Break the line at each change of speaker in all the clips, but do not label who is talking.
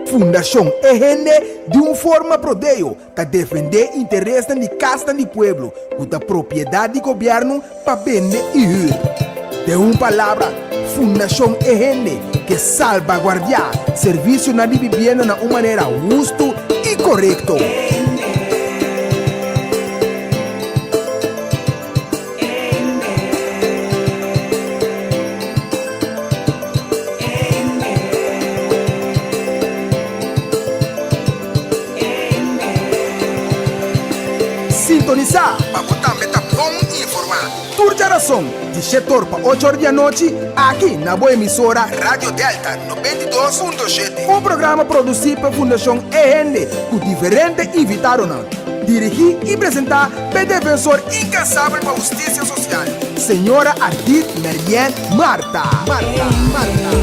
Fundashon E Hende di un forma prodeo ta defendé interesnan di kasnan di pueblo ku ta propiedat di gobièrnu pa bende i hür. Den un palabra, Fundashon E Hende ke salbaguardiá servisionan di bibienda na un manera hustu i korekto. Sintonisá pa bo tambe ta bon informá. Tur djarason di shetor pa ocho or di anochi aki na bo emisora Radio Delta 92.7. Un programa produsí pa Fundashon E Hende ku diferente invitadonan. Dirigí i presentá p'e defensor inkansabel pa hustisia sosial, señora Ardith Merien Martha. Martha. Martha.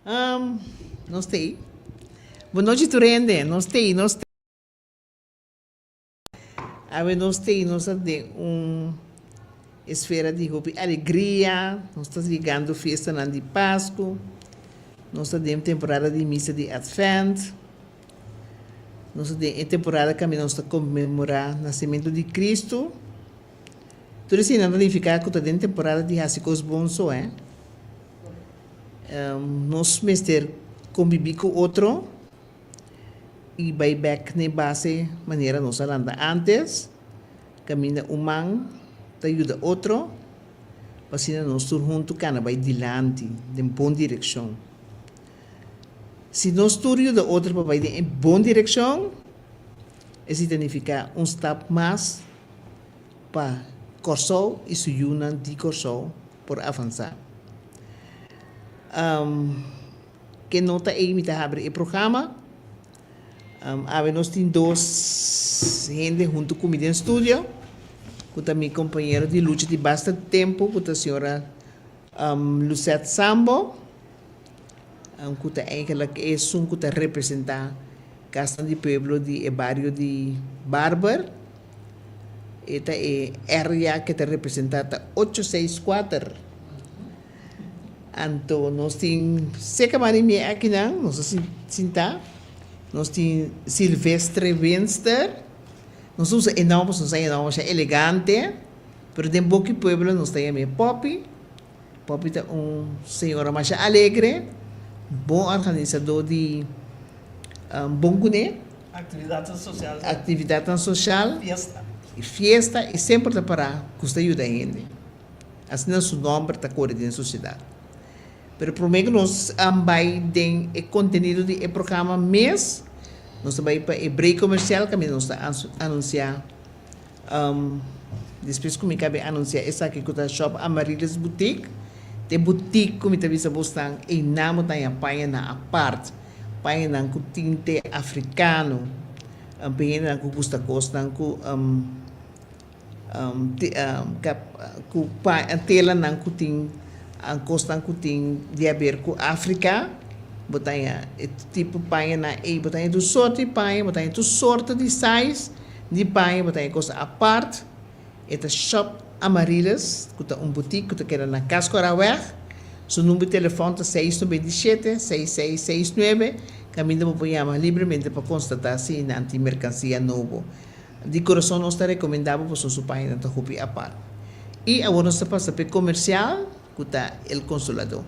Um, nos tei. Bon nochi tur hende. Nos tei, nos tei. Awe nos tei, nos ta den un esfera di hopi alegria. Nos ta yegando fiestanan di Pasku. Nos ta den temporada di misa di Advent. Nos ta den e temporada kaminda nos ta konmemorá nasementu di Kristu. Tur eseinan ta nifiká ku ta den temporada di hasi kos bon so, eh. Nos mester kombibí ku otro i bai bèk n'e base manera nos a lanta ántes, kaminda un man ta yuda otro pa asina nos tur huntu kana bai dilanti den bon direkshon. Si nos tur yuda otro pa bai den e bon direkshon, esei ta nifiká un stap mas pa Kòrsou i su yunan di Kòrsou por avansá. Ke nota ei mi ta habri e programa. Awe nos tin dos hende huntu ku mi den studio, ku ta mi kompañero di lucha di basta tempu, ku ta señora Lucette Sambo, ku ta eigenlijk esun ku ta representá Kasnan di Pueblo di e bario di Barber. E ta e area ke ta representá ta ocho seis kuater. Anto nos tin seka mari mi akinan, nos a sintá. Nos tin Silvestre Winster. Nos usa e nòmber pasobra nos haña e nòmber masha elegante, pero den boki pueblo nos ta yam'é Poppy. Poppy ta un señora masha alegre, bon organisadó di bon kuné.
Actividadnan social.
Actividadnan social.
Fiesta.
Y fiesta y semper ta para cu sta yuda hende. Asina su nomber ta core den sociedad. Pero prome cu nos bay den e contenido di e programa mes, nos ta bay pa e break comercial caminda nos ta anuncia Despues ku mi kabe anunsiá esaki ku ta Shop Amaryllis Boutique, ta e boutique ku mi ta bisa bosnan einan bo ta haña pañanan apart, pañanan ku tinte afrikano, pa hendenan ku gusta kosnan ku ku telanan ku tin kosnan ku tin di haber ku Afrika, bo ta haña e tipo pañanan ei, bo ta haña tur sorto di paña, bo ta haña tur sorto di size. Di paña bo ta e kos apart, e ta Shop Amaryllis ku ta un butik ku ta keda na Kaskoraweg. Su number di telefòn ta seis nobenta i shete, seis seis seis nuebe, kaminda bo por yama libremente pa konstatá si nan tin merkansia nobo. Di kurason nos ta rekomendá bo pasobra su pañanan ta hopi apart. I awor nos ta pasa pa e komersial ku ta El Consoladó.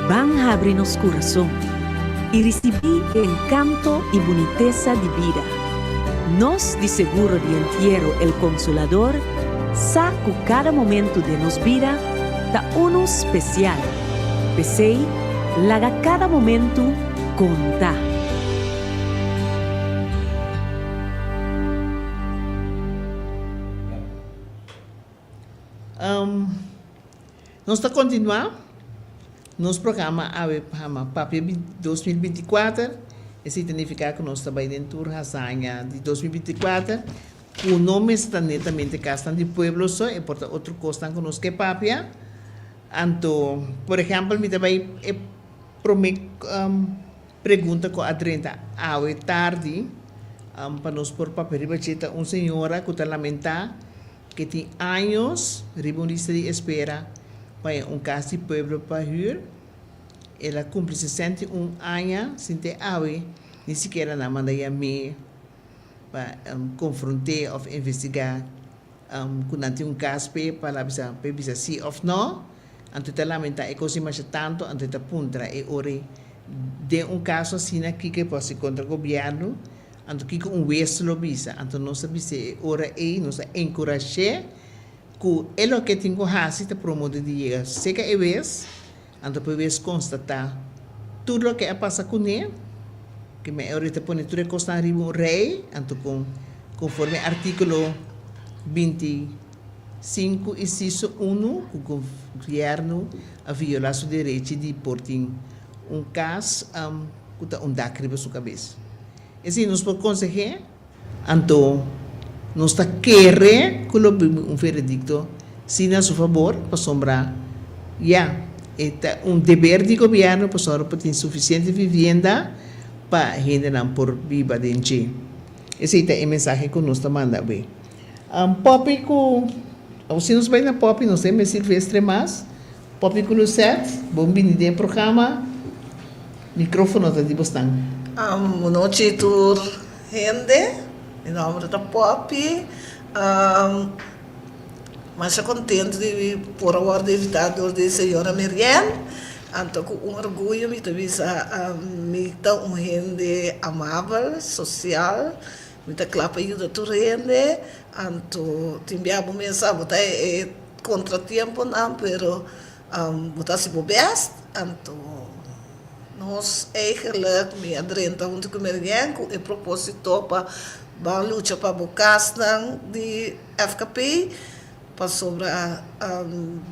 Ban habri nos kurason i risibí e enkanto i bunitesa di bida. Nos di Seguro di Entiero El Consolador sa ku kada momentu den nos bida ta unu spesial. P'esei, laga kada momentu konta!
Nos ta kontinuá nos programa awe pa Papia 2024. Esei ta nifiká ku nos ta bai den tur hazaña di 2024 ku no mester ta netamente kasnan di pueblo so, e por ta otro kosnan ku nos ke papia. Anto, por ehèmpel, mi ta bai e promé pregunta ku a drenta awe tardi pa nos por papia riba dje ta un señora ku ta lamentá ke tin años riba un lista di espera pa haña un kas di pueblo pa hür. El a kumpli 61 aña sin te awe ni sikiera nan manda yam'é pa konfront'é òf investigá ku nan tin un kas p'e pa la bisa p'e bisa sí òf nò. Anto e ta lamentá e kos ei masha tantu, anto e ta puntra e ora ei den un kaso asina kiko e por hasi kontra gobièrnu, anto kiko un wes lo bisa. Anto nos a bis'é e ora ei, nos a enkurash'é ku e loke e tin ku hasi ta promode di yega seka e wes, Anto por wes konstatá tur loke a pasa kuné, ke mi e ora ta pone tur e kosnan riba un rei, anto kon konforme artíkulo 25 insiso unu ku gobièrnu a violá su derechi di por tin un kas ku ta un dak riba su kabes. Esei nos por konseh'é. Anto nos ta kere ku lo bini un veredikto si na su fabor, pasobra ya e ta un deber di gobièrnu pasobra por tin sufisiente vivienda pa hendenan por biba den dje. Esei ta e mensahe ku nos ta manda awe. Poppy ku, si nos bai na Poppy nos ta e mes Silvestre mas. Poppy ku Lucette, bon bini den e programa. Microfono ta di bosnan.
Bunochi tur hende, mi nomber ta Poppy. Masha contento di por a wordo invita door di señora Meriel. Anto cu un orguyo mi ta bisa mi ta un hende amabel, social, mi ta cla pa yuda tur hende. Anto tin bia bo mes sa bo ta e contratiemponan pero bo ta haci bo best. Anto nos eigenlijk mi a drenta hunto cu Meriel cu e proposito pa ban lucha pa bo casnan di FKP pasobra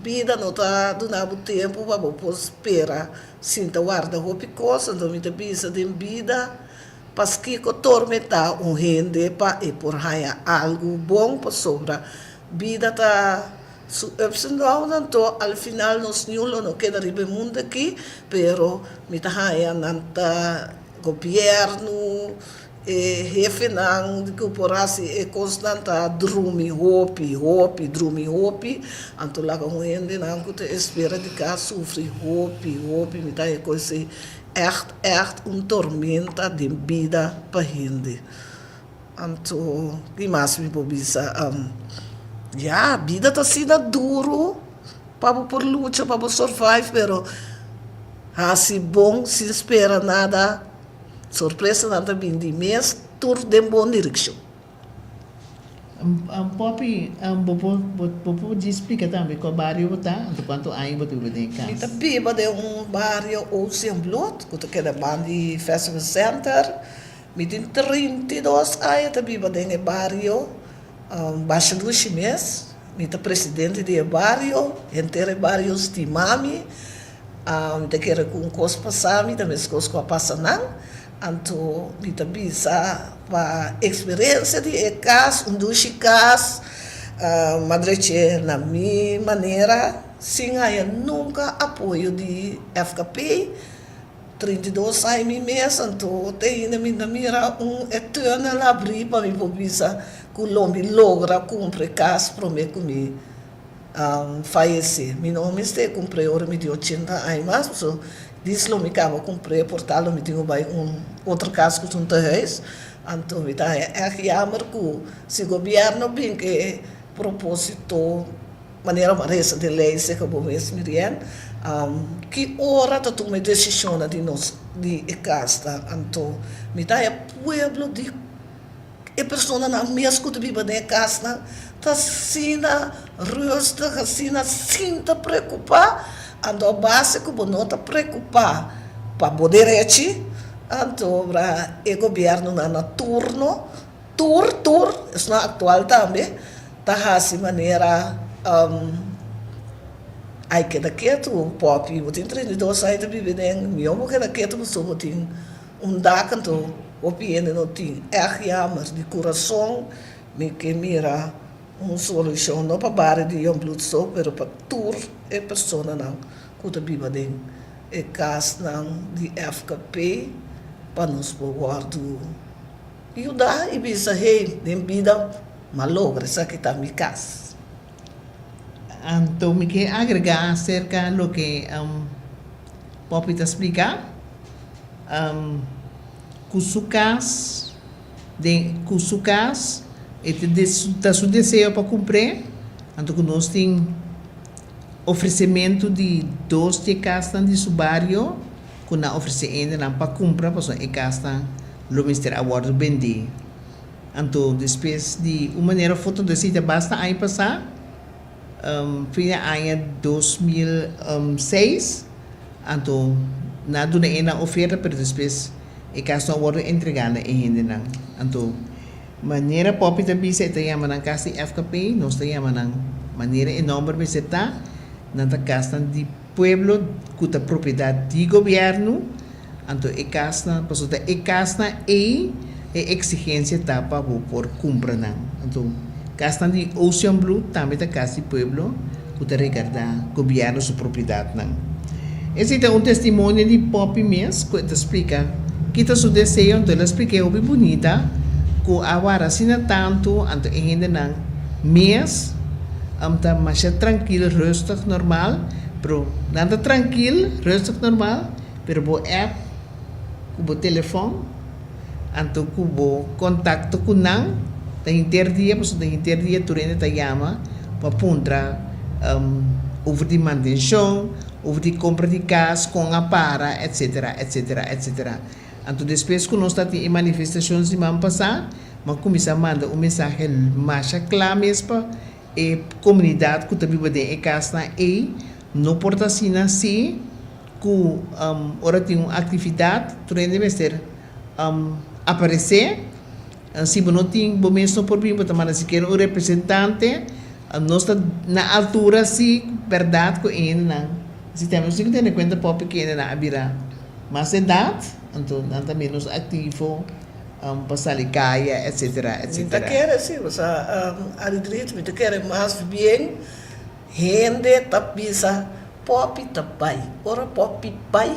bida no ta duna bo tempo pa bo por spera sinta warda hopi cos. Anto mi ta bisa den bida paskiko tormenta un hende pa e por haya algo bon pasobra bida ta su ups and downs anto al final nos niun lo no keda riba e mundo aki pero mi ta haya nan ta gobierno e hefenan di ku por hasi e kosnan ta drumi hopi hopi drumi hopi anto laga un hendenan ku ta espera di kas sufri hopi hopi mi ta haya kos ei ègt ègt un tormenta den bida pa hende. Anto di mas mi por bisa, ya, bida ta asina duru pa bo por lucha, pa bo survive, pero hasi bon sin spera nada, sorpresanan ta bin di mes tur den bon direkshon.
Poppy, bo por bo por djis splika tambe kua bario bo ta, anto kuantu aña bo ta biba den e kas?
Mi ta biba den un bario Oceanbloed ku ta keda banda di Festival Center. Mi tin 32 aña ta biba den e bario Basha Dushi mes. Mi ta presidente di e bario, henter e bario stima mi. Mi ta kere ku un kos pasa mi ta meskos ku a pasa nan. Anto mi ta bisa pa eksperensia di e kas, un dushi kas, madreche na mi manera sin haña nunka apoyo di FKP. 32 aña mi mes anto te ainda mi ta mira un e tunnel habrí pa mi por bisa ku lo mi logra kumpra e kas promé ku mi fayesé. Mi no mester kumpr'é ora mi tin 80 aña mas pasobra dis lo mi kaba kumpr'é por tal lo mi tin ku bai un otro kas ku ta un tehuis. Anto mi ta haña ègt yammer ku si gobièrnu bin ku e propósito. Manera bo a resa den lei seka bo mes, Miriam, ki ora ta tuma e desishonnan di nos di e kasnan? Anto mi ta haña pueblo di e personanan mes ku ta biba den e kasnan ta asina rustig, asina sin ta preokupá. Anto a base ku bo no ta preokupá pa bo derechi, anto e gobièrnunan na turno Tur, tur, esnan aktual tambe, ta hasi manera Ai keda ketu, Poppy, bo tin 32 aña ta biba den, mihó bo keda ketu pasobra bo tin. Un dak anto hopi hende no tin. Ègt jammer, di kurason mi ke mira un solushon no pa bario di Jongbloed so pero pa tur e personanan ku ta biba den e kasnan di FKP pa nos por wòrdu yuda i bisa hey den bida m'a logra esaki ta mi kas.
Anto mi ke agregá aserka loke Poppy ta splika, ku su kas den ku su kas e ta ta su deseo pa kumpr'é, anto ku nos tin ofresementu di dos di e kasnan di su bario ku nan ofresé hendenan pa kumpra pasobra e kasnan lo mester a wòrdu bendé. Anto despues di un manera of otro desi ta basta aña pasá, fin di aña 2006, anto nan a duna e nan oferta pero despues e kas no a wòrdu entregá na e hendenan. Anto manera Poppy ta bisa e ta yama nan kas di FKP, nos ta yama nan manera e nòmber mester ta, nan ta kasnan di pueblo ku ta propiedat di gobièrnu. Anto e kasnan, pasobra ta e kasnan ei e eksigensia ta pa bo por kumpra nan. Anto kasnan di Ocean Blue tambe ta kas di pueblo ku ta regardá gobièrnu su propiedatnan. Esei ta un testimonio di Poppy mes ku e ta splika ki ta su deseo, anto el a splik'é hopi bunita ku a wara asina tantu, anto e hendenan mes ta masha trankil, rustig, normal, pero nan ta trankil, rustig, normal. Pero bo app ku bo telefòn, anto ku bo kontakto ku nan ta henter dia, pasobra ta henter dia tur hende ta yama pa puntra over di mantenshon, over di kompra di kas, kon a para, etsetera, etsetera, etsetera. Anto despues ku nos ta tin e manifestashon siman pasá, mi a kuminsá manda un mensahe masha kla mes pa e komunidat ku ta biba den e kasnan ei, no por ta asina si. Ku ora tin un aktividat tur hende mester aparesé. Si bo no tin bo mes no por bin bo ta manda sikiera un representante. Nos ta na altura si bèrdat ku e hendenan si tambe nos tin ku tene kuenta popi ku e hendenan a bira mas edat anto nan ta menos aktivo pa sali kaya etsetera
Mi ta
etsetera.
kere si, osea Aridrit mi ta kere mas bien Hende ta bisa, Poppy ta bai. Ora Poppy bai,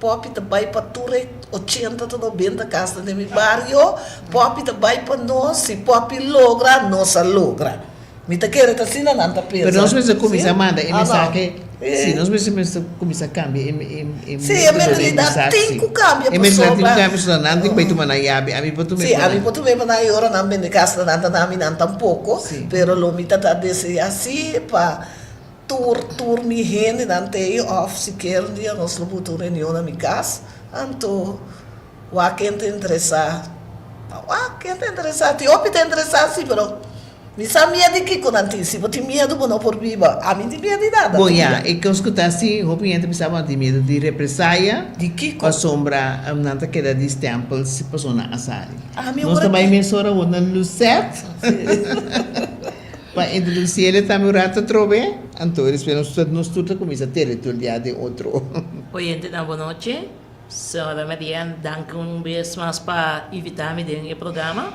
Poppy ta bai pa tur e ochenta ta nobenta kasnan den mi bario. Poppy ta bai pa nos. Si Poppy logra, nos a logra. Mi ta kere ta asina nan ta pensa.
Pero nos mester kuminsá manda e mensahe. Sí, nos mester kuminsá kambia e e
Sí, e mentalidat tin ku kambia
E mentalidat tin ku kambia pasobra nan tin ku bai tuma nan yabi. Ami por tuma e
Sí, ami por tuma e pa nan i ora nan bende kas nan ta na mi nan tampoko. Pero lo mi ta ta desea si pa tur tur mi hendenan t'ei of sikier un dia nos lo buta un reunion na mi kas anto wak ken ta interesá wak ken ta interesá tin hopi ta interesá si pero mi sa miedu di kiko nan tin si bo tin miedu bo no por biba ami tin miedu di nada
Bon ya e kos ku ta si hopi hende ta bisa bo nan tin miedu di represaya
di kiko
pasobra nan ta keda di stempel si pasobra nan a sali.
Ami
Nos
ora
ta bai
ki.
mesora awor na Lucette pa introduci el tambe un rato atrobe, anto despues nos tur nos tur ta cuminsa teritulia den otro.
Oyentenan bo nochi, Señora Marianne danki un bes mas pa invita mi den e programa.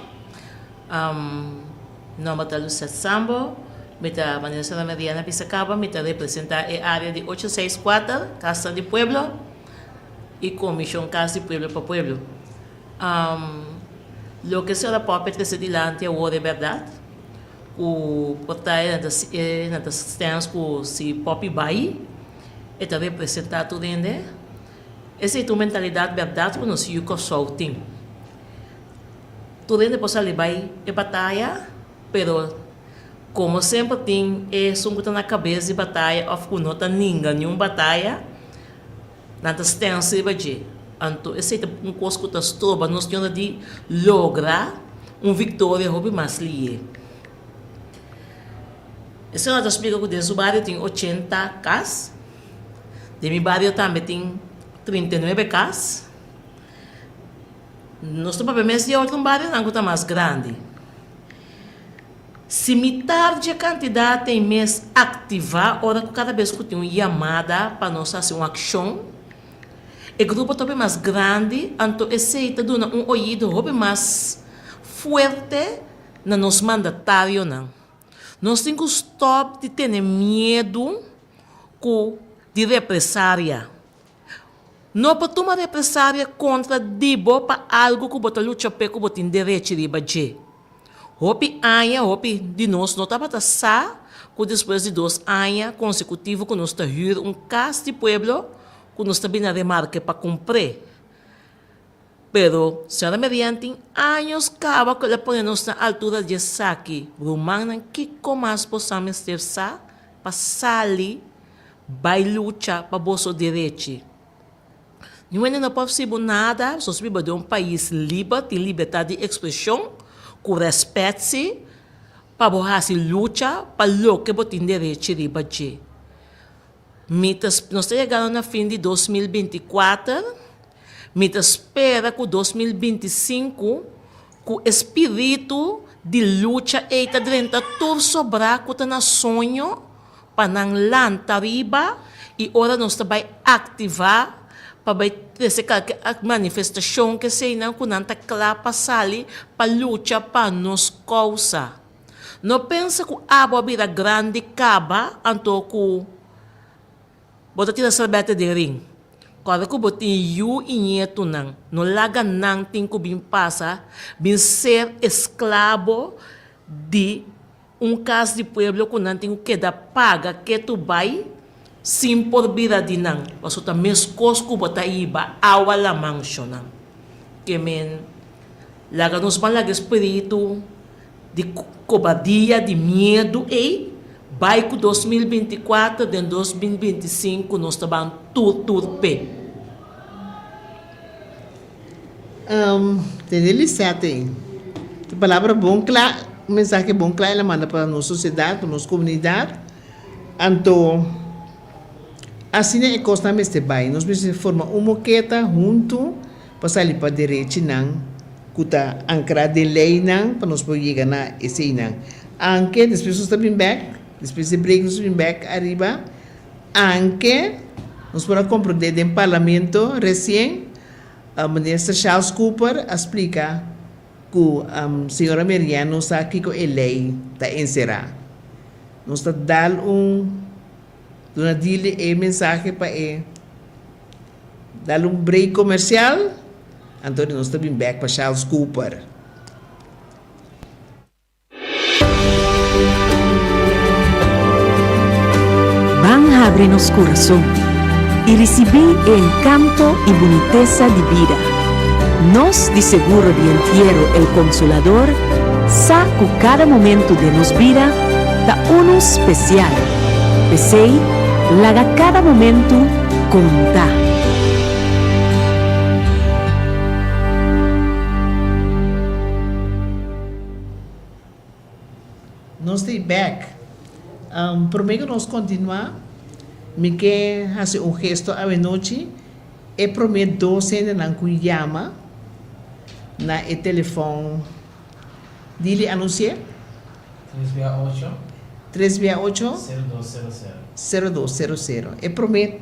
Mi nomber ta Lucette Sambo, mi ta manera Señora Marianne a bisa caba mi ta representa e area di ocho seis kuater, Casa di Pueblo y Comision Cas di Pueblo pa Pueblo. Loke señora Poppy a trese dilanti awor e bèrdat ku por ta e nan ta stens ku si Poppy bai e ta representá tur hende. Esei ta un mentalidat bèrdat ku nos yu Kòrsou tin. Tur hende por sali bai e bataya pero komo semper tin esun ku ta na kabes di bataya òf ku no ta ninga niun bataya. Nan ta stens riba dje. Anto esei ta un kos ku ta stroba nos ñora di logra un viktoria hopi mas lié. E señora ta splika ku den su bario tin ochenta kas, den mi bario tambe tin 39 kas. Nos ta papia mes di otro barionan ku ta mas grandi. Si mitar dje kantidat ei mes aktivá ora ku kada bes ku tin un yamada pa nos hasi un akshon, E grupo ta hopi mas grandi, anto esei ta duna un oido hopi mas fuerte na nos mandatarionan. Nos tin ku stòp di tene miedu ku di represaria. No por tuma represaria kontra di bo pa algu ku bo ta lucha p'e ku bo tin derechi riba dje. Hopi aña hopi di nos no tabata sa ku despues di dos aña konsekutivo ku nos ta hür un kas di pueblo ku nos ta bini a remarke pa kumpr'é. Pero señora Merian tin años kaba ku el a pone nos na altura di esaki. Rumannan kiko mas boso a mester sa pa sali bai lucha pa boso derechi? Niun hende no por hasi bo nada, nos biba den un pais liber, tin libertad di ekspreshon, ku rèspèt si, pa bo hasi lucha pa loke bo tin derechi riba dje. Mi ta, nos ta yegando na fin di 2024, mi ta spera ku 2025 ku e spiritu di lucha ei ta drenta tur sobrá ku ta na soño, pa nan lanta riba i ora nos ta bai aktivá pa bai trese kalke manifestashon keseinan ku nan ta kla pa sali pa lucha pa nos kousa. No pensa ku abo a bira grandi kaba anto ku bo ta tira serbete den rin. Kòrda ku bo tin yu i ñetunan, no laga nan tin ku bin pasa bin ser esklabo di Un kas di pueblo ku nan tin ku keda paga ketu bai sin por bira di nan, pasobra ta meskos ku bo ta hiba awa laman shonnan. Ke men laga nos ban laga e spiritu di kobardia, di miedu ei bai ku 2024, den 2025 nos ta ban tur tur p'e.
Tende Lisette ei. E palabra bon kla, un mensahe bon kla el a manda pa nos sosiedat, pa nos komunidat. Anto asina e kosnan mester bai. Nos mester forma un moketa huntu pa sali pa derechinan ku ta ankrá den leinan pa nos por yega na eseinan. Anke despues nos ta bin bèk, despues di break nos ta bin bèk ariba. Anke nos por a komprondé den parlamento resien Minister Charles Cooper a splika ku señora Merian no sa kiko e lei ta enserá. Nos ta dal un duna dile e mensahe pa e dal un break komersial, anto nos ta bin bèk pa Charles Cooper.
Ban habri nos kurason i risibí e enkanto i bunitesa di bida. Nos di Seguro di Entiero El Consolador sa ku kada momentu den nos bida ta unu spesial. P'esei, laga kada momentu konta.
Nos ta bek. Prome ku nos kontinuá, mi ke hasi un gesto awenochi. E prome dos hendenan ku yama na e telefòn, dili anunsi'é.
Tres bia ocho.
Tres bia ocho.
Sero dos sero sero.
Sero dos sero sero. E prome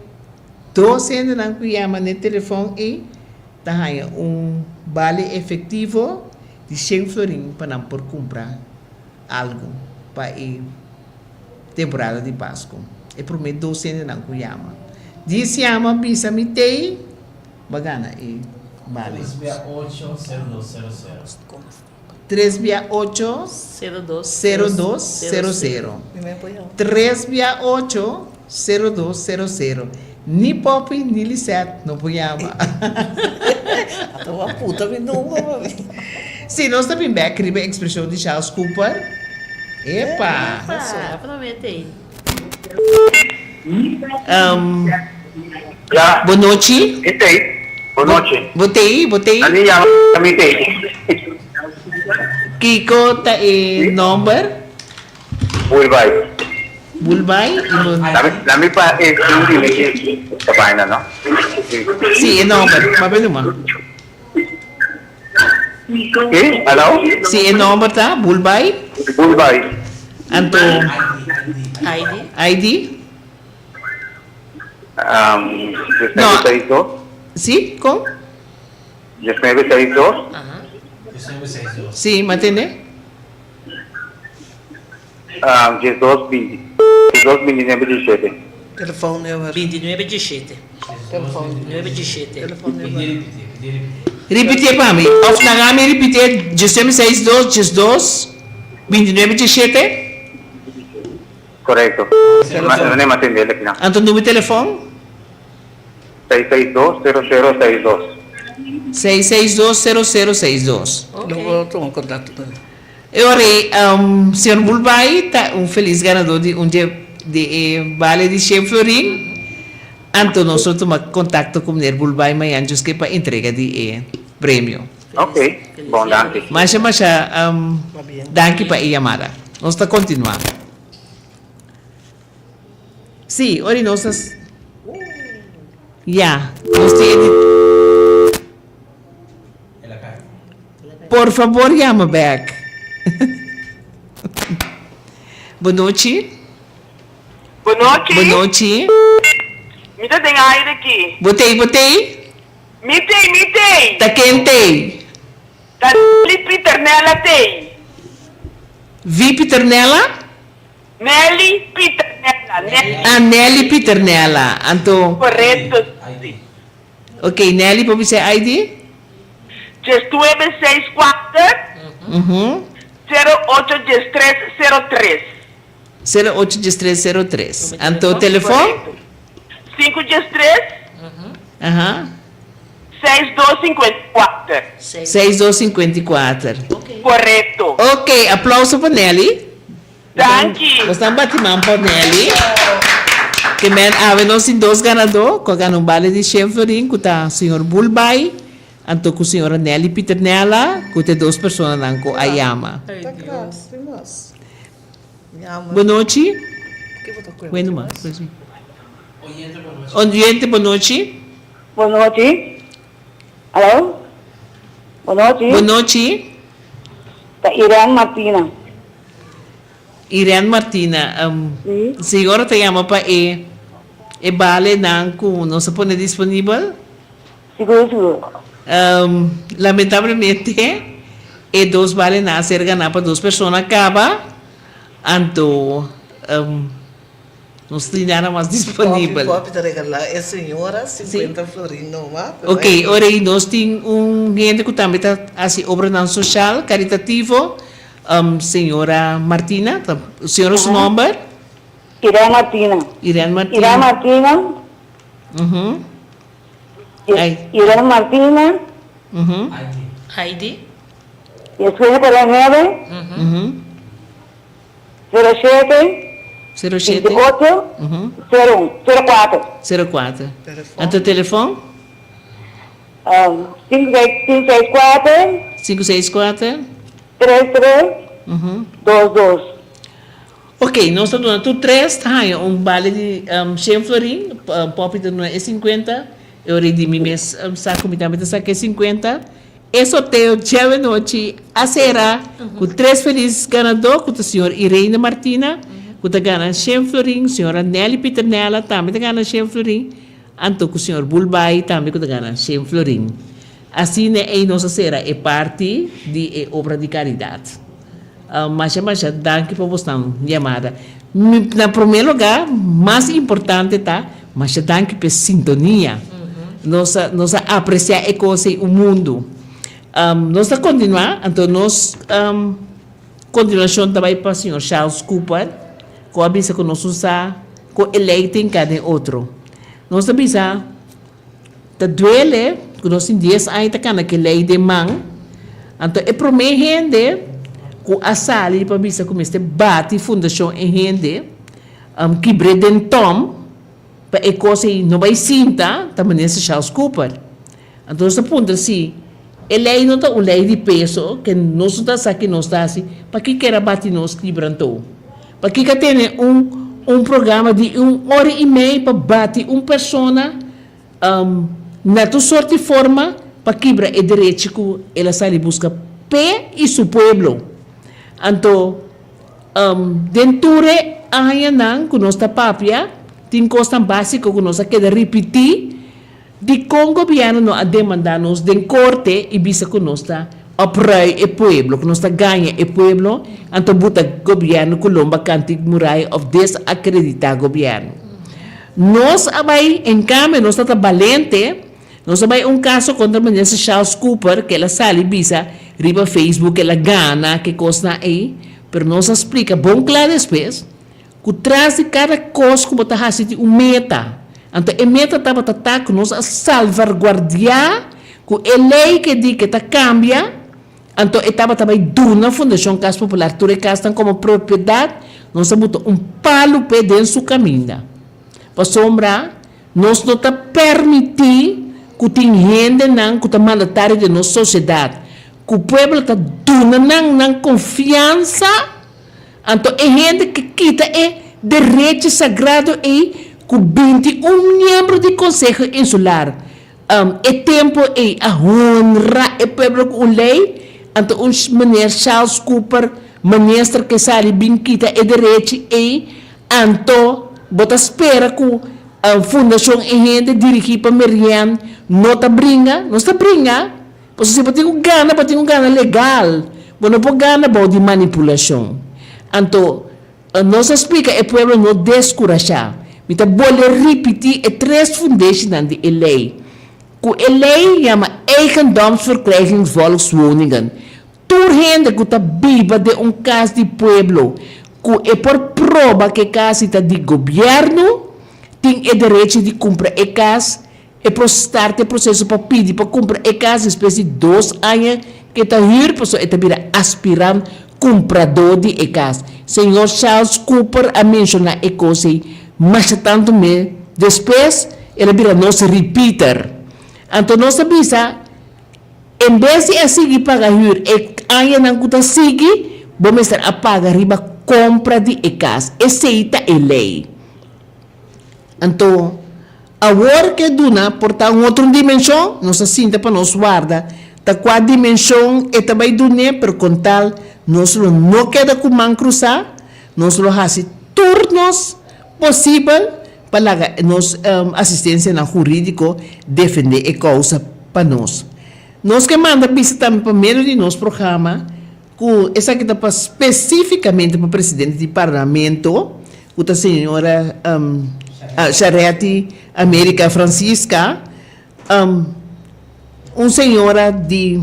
dos hendenan ku yama na e telefòn ei ta haña un bale efektivo di shen florin pa nan por kumpra algu pa e temporada di Pasku. E promé dos hendenan ku yama. Dies yama bisa mi tei bo a gana e bale.
Tres bia ocho, sero dos sero sero.
Tres bia ocho, sero dos sero sero. Tres bia ocho, sero dos sero sero. Ni Poppy ni Lisette no por yama.
Ata bo a puta mi number mami.
Si, nos ta bin bek riba e expresion di Charles Cooper. Epa!
Epa, promete ei.
Ya.
Bo nochi.
Mi tei. Bo nochi.
Bo tei, bo tei.
Ani yama mi tei.
Kiko ta e nomber?
Bulbai.
Bulbai i bo.
Lami pa e un di mi ta baina no.
Si e nomber, papia numa.
Si, alo?
Si e nomber ta Bulbai.
Bulbai.
Anto.
ID.
ID.
No.
Si, kon?
19 6 dos.
19 6 dos.
Si, m'a tende.
12 20. 12 29 17.
Telefon nummer.
29 17.
Telefon.
9 17.
Telefon nummer.
Pidi ripiti, pidi ripiti.
Ripitié pa mi. Of laga mi ripitié 19 6 dos 12 29 17?
Korekto. No m'a tende el akinan.
Anto number telefon?
662 0062.
662 0062.
Lo bo tuma kontakto ku mi.
E ora ei, señor Bulbay ta un felis ganadó di un dje di e bale di shen florin. Anto nos lo tuma kontakto ku meneer Bulbay mañan djuske pa entrega di e premio.
Ok, bon danki.
Masha masha danki pa e yamada. Nos ta kontinuá. Sí, ora ei nos ta. Ya, nos tin e di. Por favor yama bek. Bonochi.
Bonochi.
Bonochi.
Mi ta den aire aki.
Bo tei, bo tei?
Mi tei, mi tei.
Ta ken tei?
Ta Nelly Pieternella tei.
Wie Pieternella?
Nelly Pieternella, Nelly.
Ah, Nelly Pieternella. Anto.
Correcto, si.
Ok, Nelly por bisa e ID?
19 seis kuater, 0 ocho 13 0 tres.
0 ocho 13 0 tres. Anto telefon?
5 13. 6 2 54.
6 2 54.
Korekto.
Ok, aplauso pa Nelly.
Danki.
Nos ta bati man pa Nelly. Ke men awe nos tin dos ganadó ku a gana un bale di shen florin ku ta señor Bulbay anto ku señora Nelly Pieternella ku ta e dos personanan ku a yama. Bonochi. Bueno ma. Oyente bonochi.
Bonochi. Alo. Bonochi.
Bonochi.
Ta Irene Martina.
Irene Martina, señora ta yama pa e e balenan ku nos a pone disponibel?
Sigur, sigur.
Lamentablemente e dos balenan a ser ganá pa dos persona kaba, anto Nos tin nada mas disponibel.
Poppy, Poppy ta regalá e señora 50 florin numa.
Ok, ora ei nos tin un hende ku tambe ta hasi obranan soshal, karitativo, señora Martina, ta señora su nomber?
Irene Martina.
Irene Martina.
Irene Martina. Irene Martina.
ID.
Despues 49. 0 shete.
0 shete.
28. 0 un. 0 kuater.
0 kuater. Anto telefon?
5 seis, 5 seis kuater.
5 seis kuater.
3 3. 2 2.
Ok, nos ta duna tur tres ta haña un bale di shen florin, Poppy ta duna e 50, e ora di mi mes sa ku mi tambe ta saka e 50. E sorteo djawe nochi a sera ku tres felis ganadó ku ta señor Irene Martina ku ta gana shen florin, señora Nelly Pieternella tambe ta gana shen florin, anto ku señor Bulbay tambe ku ta gana shen florin. Asina ei nos a sera e parti di e obra di karidat. Masha masha danki pa bosnan yamada. Na prome lugar mas importante ta masha danki pa e sintonia. Nos a nos a aprecia e cos ei un mundo. Nos ta continua anto nos continuacion ta bay pa señor Charles Cooper cu a bisa cu nos no sa cu e ley tin ca den otro. Nos ta bisa. Ta duele ku nos tin dies aña ta kana ku e lei den man, anto e promé hende ku a sali pa bisa ku mester bati fundashon e hende kibr'é den tòm pa e kos ei no bai sinta ta Minister Charles Cooper. Anto nos ta puntra si e lei no ta un lei di peso ke nos no ta sa ke nos ta hasi, pakiko kier a bati nos kibra anto? Pakiko a tene un un programa di un ora i mei pa bati un persona na tur sort di forma pa kibra e derechi ku el a sali buska p'e i su pueblo? Anto den tur e añanan ku nos ta papia tin kosnan básiko ku nos a keda ripití. Dikon gobièrnu no a demandá nos den korte i bisa ku nos ta oprui e pueblo, ku nos ta gaña e pueblo, anto buta gobièrnu ku lomba kanti muraya òf desakreditá gobièrnu? Nos a bai, en kambio nos ta ta balente, nos a bai un kaso kontra minister Charles Cooper ku el a sali bisa riba Facebook ku el a gana ke kosnan ei, pero nos a splika bon kla despues Ku tras di kada kos ku bo ta hasi tin un meta. Anto e meta tabata ta ku nos a salvarguardiá ku e lei ke di ke ta kambia, anto e tabata bai duna Fundashon Kas Popular tur e kasnan komo propiedat, nos a buta un palu p'e den su kaminda. Pasobra nos no ta permití ku tin hendenan ku ta mandatario den nos sosiedat, ku pueblo ta duna nan nan konfiansa, Anto e hende ke kita e derecho sagrado ei ku 21 miembro di Konseho Insular e tempu ei a honra e pueblo ku un lei, anto un meneer Charles Cooper, minister ke sali bin kita e derechi ei, anto bo ta spera ku Fundashon E Hende dirigí pa Marianne no ta bringa? Nos ta bringa! Pasobra si bo tin ku gana, bo tin ku gana legal. Bo no por gana bou di manipulashon. Anto, nos a splika e pueblo no deskurashá. Mi ta bolbe ripití e tres fundeshinan di e lei. Ku e lei yama Eigendomsverkrijging Volkswoningen. Tur hende ku ta biba den un kas di pueblo ku e por proba ku e kas si ta di gobièrnu, tin e derecho di kumpra e kas E por start e proseso pa pidi pa kumpra e kas despues di dos aña ku e ta hür pasobra e ta bira aspirant kumpradó di e kas. Señor Charles Cooper a menshoná e kos ei masha tantu mes despues el a bira nos repeater. Anto nos a bisa en bes di a sigui paga hür e añanan ku ta sigui bo mester a paga riba kompra di e kas. Esei ta e lei. Anto, awor ke duna por ta un otro dimenshon, nos a sinta pa nos warda ta kua dimenshon e ta bai dun'é, pero kon tal nos lo no keda ku man krusá, nos lo hasi tur nos posibel pa laga nos asistensianan hurídiko defendé e kousa pa nos. Nos ke manda bisa tambe pa medio di nos programa Ku esaki ta pa spesífikamente pa presidente di parlamento, ku ta señora Charetti America Francisca, un señora di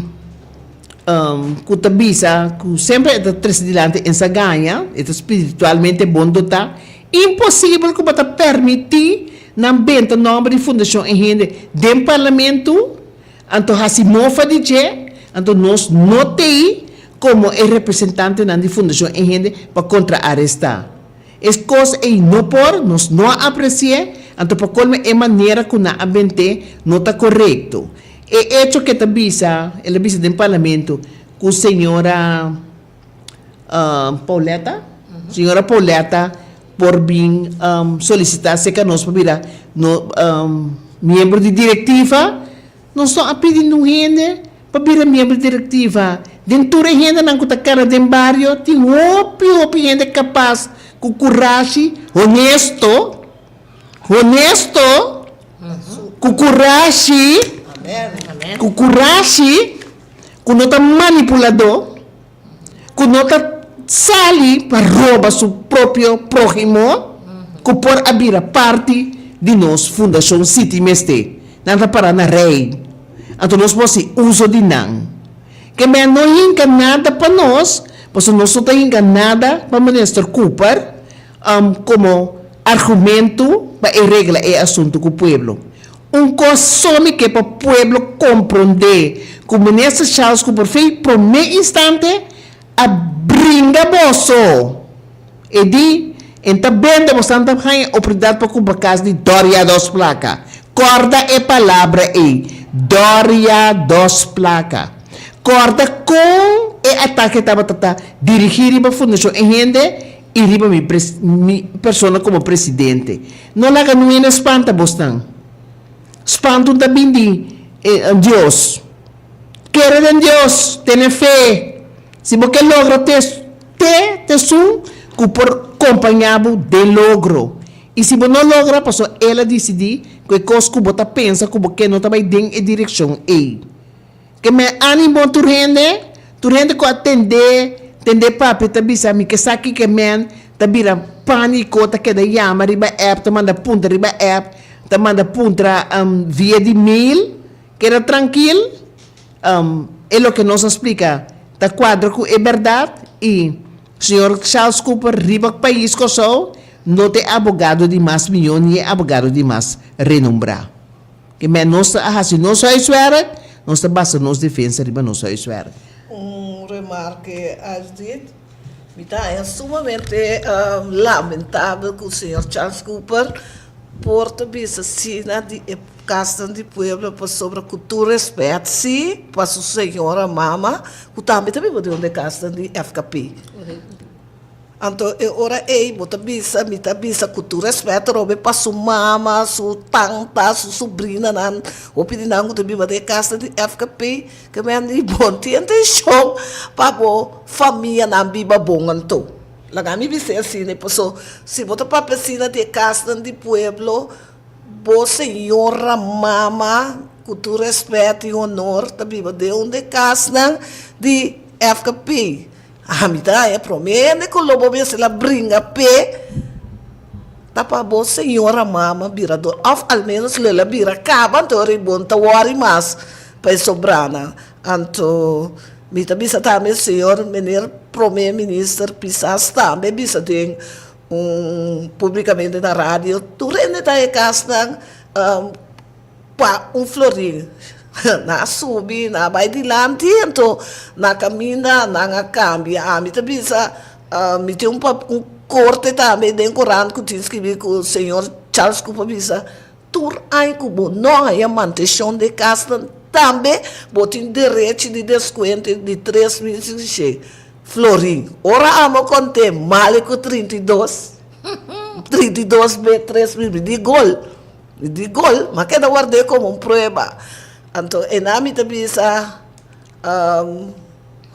ku ta bisa ku semper e ta trese dilanti en sa gaña, e ta spiritualmente bon dotá, imposibel ku bo ta permití nan benta nòmber di fundashon e hende den parlamento. Anto hasi mofa di dje, anto nos no t'ei komo e representantenan di Fundashon E Hende pa kontraarestá. Es kos ei no por, nos no a apresi'é, anto pa kolme e manera ku nan a bent'é no ta korekto. E echo ku e ta bisa, el a bisa den parlamento ku señora. Pauletta, señora Pauletta por bin solicita acerca nos pa bira miembro di directiva, nos no a pidi nun hende pa bira miembro di directiva, den tur e hendenan cu ta cana den bario tin hopi hopi hende capaz cu curashi, honesto, honesto, cu curashi, cu curashi, cu no ta manipulador. ku no ta sali pa roba su propio próhimo ku por a bira parti di nos fundashon City mester. Nan ta para na rei, anto nos por hasi uso di nan. Ke men no hinka nada pa nos, pasobra nos no ta hinka nada pa Minister Cooper komo argumentu pa e regla e asuntu ku pueblo. Un kos so mi ke pa pueblo komprondé ku Minister Charles Cooper fei promé instante a bringa boso. E di, En ta bende bosan ta haña oportunidat pa kumpra kas di Doria dos plaka. Kòrda e palabra ei, Doria dos plaka. Kòrda kon e atake tabata ta dirigí riba Fundashon E Hende i riba mi mi persona komo presidente. No laga nu hende spanta bosnan. Spantu ta bin di Dios. Kere den Dios, tene fe. Si bo ke logra te te t'esun ku por kompañá bo den logro. I si bo no logra, paso el a disidí ku e kos ku bo ta pensa ku bo ke no ta bai den e direkshon ei. Ke men ánimo tur hende, tur hende ku a tendé, tendé papia ta bisa mi ke sa kiko e men ta bira pániko, ta keda yama riba app, ta manda puntra riba app, ta manda puntra via di mail, keda trankil, e loke nos a splika ta kuadra ku e bèrdat i señor Charles Cooper riba pais Kòrsou no ta e abogado di mas mihó ni e abogado di mas renombrá. Ke men nos ta hasi nos huiswerk, nos ta basa nos defensa riba nos huiswerk.
Un remarke Asdit, Mi ta haña sumamente lamentabel ku señor Charles Cooper por ta bisa asina di e kasnan di pueblo pasobra ku tur respet si pa su señora mama ku tambe ta biba den un di e kasnan di FKP. Anto e ora ei bo ta bisa, mi ta bisa ku tur rèspèt robe pa su mama, su tanta, su subrinanan, hopi di nan ku ta biba den e kasnan di FKP, ke men di bon tin intenshon pa bo famianan biba bon anto. Laga mi bis'é asina, paso si bo ta papia asina di e kasnan di pueblo, bo señora mama, ku tur rèspèt i honor, ta biba den un di e kasnan di FKP. Ami ta haña promé hende ku lo bo mester la bringa p'e ta pa bo señora mama bira do òf al ménos lo el a bira kaba anto ora bo no ta wòri mas pa e sobranan. Anto mi ta bisa tambe señor meneer promé minister Pisas tambe bisa den un públikamente na radio tur hende ta e kasnan. Pa un florin. Nan a subi, nan a bai dilanti, anto na kaminda nan a kambia. Ami ta bisa, mi tin un un korte tambe den korant ku tin skibi ku señor Charles Cooper bisa, tur aña ku bo no haña mantenshon den kasnan tambe bo tin derechi di deskuento di 3500 florin. Ora amo kont'é male ku 32, 32 be 3000 di gol. Mi di gol, m'a keda ward'é komo un prueba. Anto einan mi ta bisa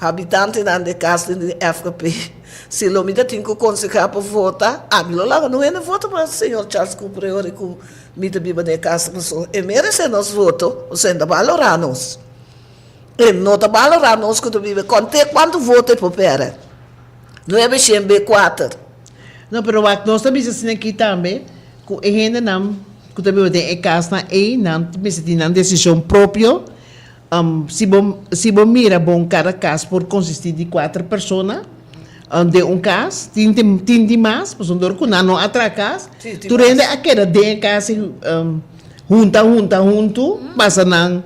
habitantenan di e kas di FKP, si lo mi ta tin ku konsehá pa vota, ami lo laga no hende vota pa señor Charles Cooper e ora ku mi ta biba den e kas, pasobra e meresé nos voto, pasobra e ta balorá nos. E no ta balorá nos ku ta biba, kont'é kuantu voto e por pèrdè, nuebe shen be kuater.
No, pero wak, nos ta bisa asina aki tambe, Ku e hendenan ku ta biba den e kasnan ei, nan mester tin nan desishon propio. Si bo si bo mira bon kada kas por konsistí di kuater persona den un kas, tin tin di mas, pasobra dor ku nan no a traha kas, tur hende a keda den e kas i hunta hunta huntu pasa nan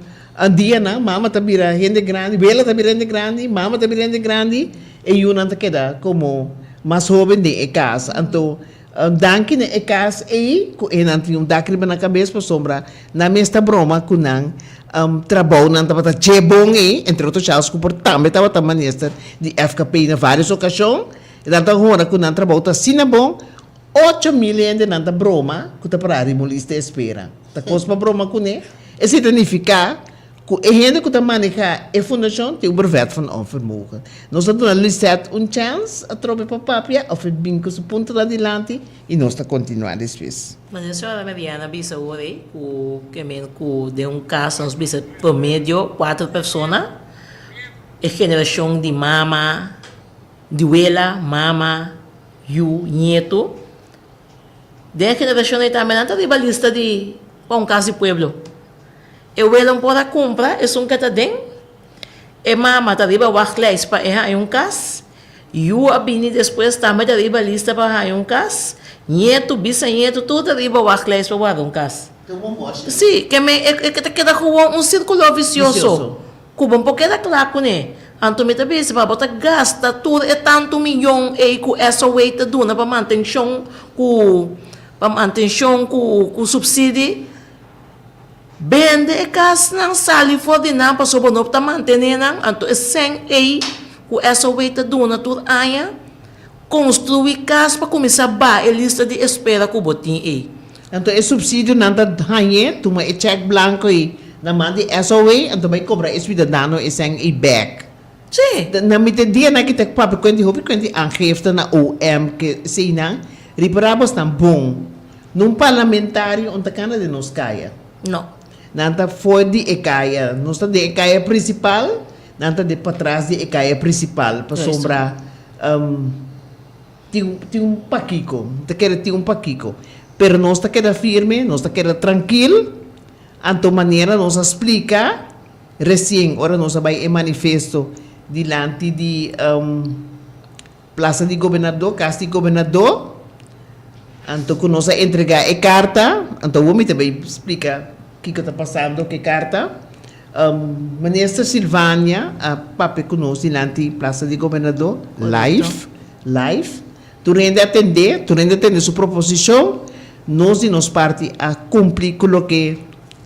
dianan, mama ta bira hende grandi, wela ta bira hende grandi, mama ta bira hende grandi, e yunan ta keda komo mas hoben den e kas. Anto Danki na e kas ei ku e nan tin un dak riba nan kabes pasobra nan mes ta broma ku nan trabounan tabata dje bon ei, entre otro Charles Cooper tambe tabata minister di FKP na varios okashon, nan ta hora ku nan trabou ta asina bon, 8000 hende nan ta broma ku ta para riba un lista espera. Ta kos pa broma kuné? Esei ta nifiká Ku e hende ku ta manehá e fundashon tin un brevet van onvermogen. Nos ta duna Lisette un chèns atrobe pa papia òf e bin ku su puntonan dilanti i nos ta kontinuá despues.
Manera señora Mariana a bisa awor ei ku ke men ku den un kas nos bisa promedio kuater persona, e generashon di mama, di wela, mama, yu, nieto, den e generashon ei tambe nan ta riba lista di pa un kas di pueblo. E welo por a kumpra esun ke ta den. E mama ta riba wachtlijst pa e haña un kas. Yu a bini despues tambe ta riba lista pa haña un kas. Ñetu, bisañetu tur ta riba wachtlijst pa warda un kas. Sí, ke men e ta keda gewoon un sirkulo visioso ku bo por keda kla kuné. Anto mi ta bisa pa bo ta gasta tur e tantu miyon ei ku SOA ta duna pa mantenshon ku pa mantenshon ku supsidi. Bende e kasnan, sali for di nan pasobra bo no ta mantené nan, anto e sèn ei ku SOW ta duna tur aña, konstruí kas pa kuminsá baha e lista di espera ku bo tin ei.
Anto e supsidionan ta hañ'é, tuma e chèk blanko ei na man di SOW, anto bai kobra e suidadano e sèn ei bèk.
Sí.
Na mi te dianan ki ta papia kuenti hopi kuenti aangifte na OM ke eseinan, ripará bosnan bon. Nun parlamentario un ta kana den nos kaya.
No.
Nan ta for di e kaya. Nos ta den e kaya prinsipal, nan ta den patras di e kaya prinsipal pasobra tin tin un pakiko. Ta kere tin un pakiko. Pero nos ta keda firme, nos ta keda trankil. Anto manera nos a splika resien ora nos a bai e manifesto dilanti di Plaza di Gobernador, kas di Gobernador. Anto ku nos a entregá e karta, anto awor mi ta bai splika kiko ta pasando ku e karta. Minister Silvania a papia ku nos dilanti Plaza di Gobernador, live, live. Tur hende a tendé, tur hende a tende su proposishon. Nos di nos parti a kumpli ku loke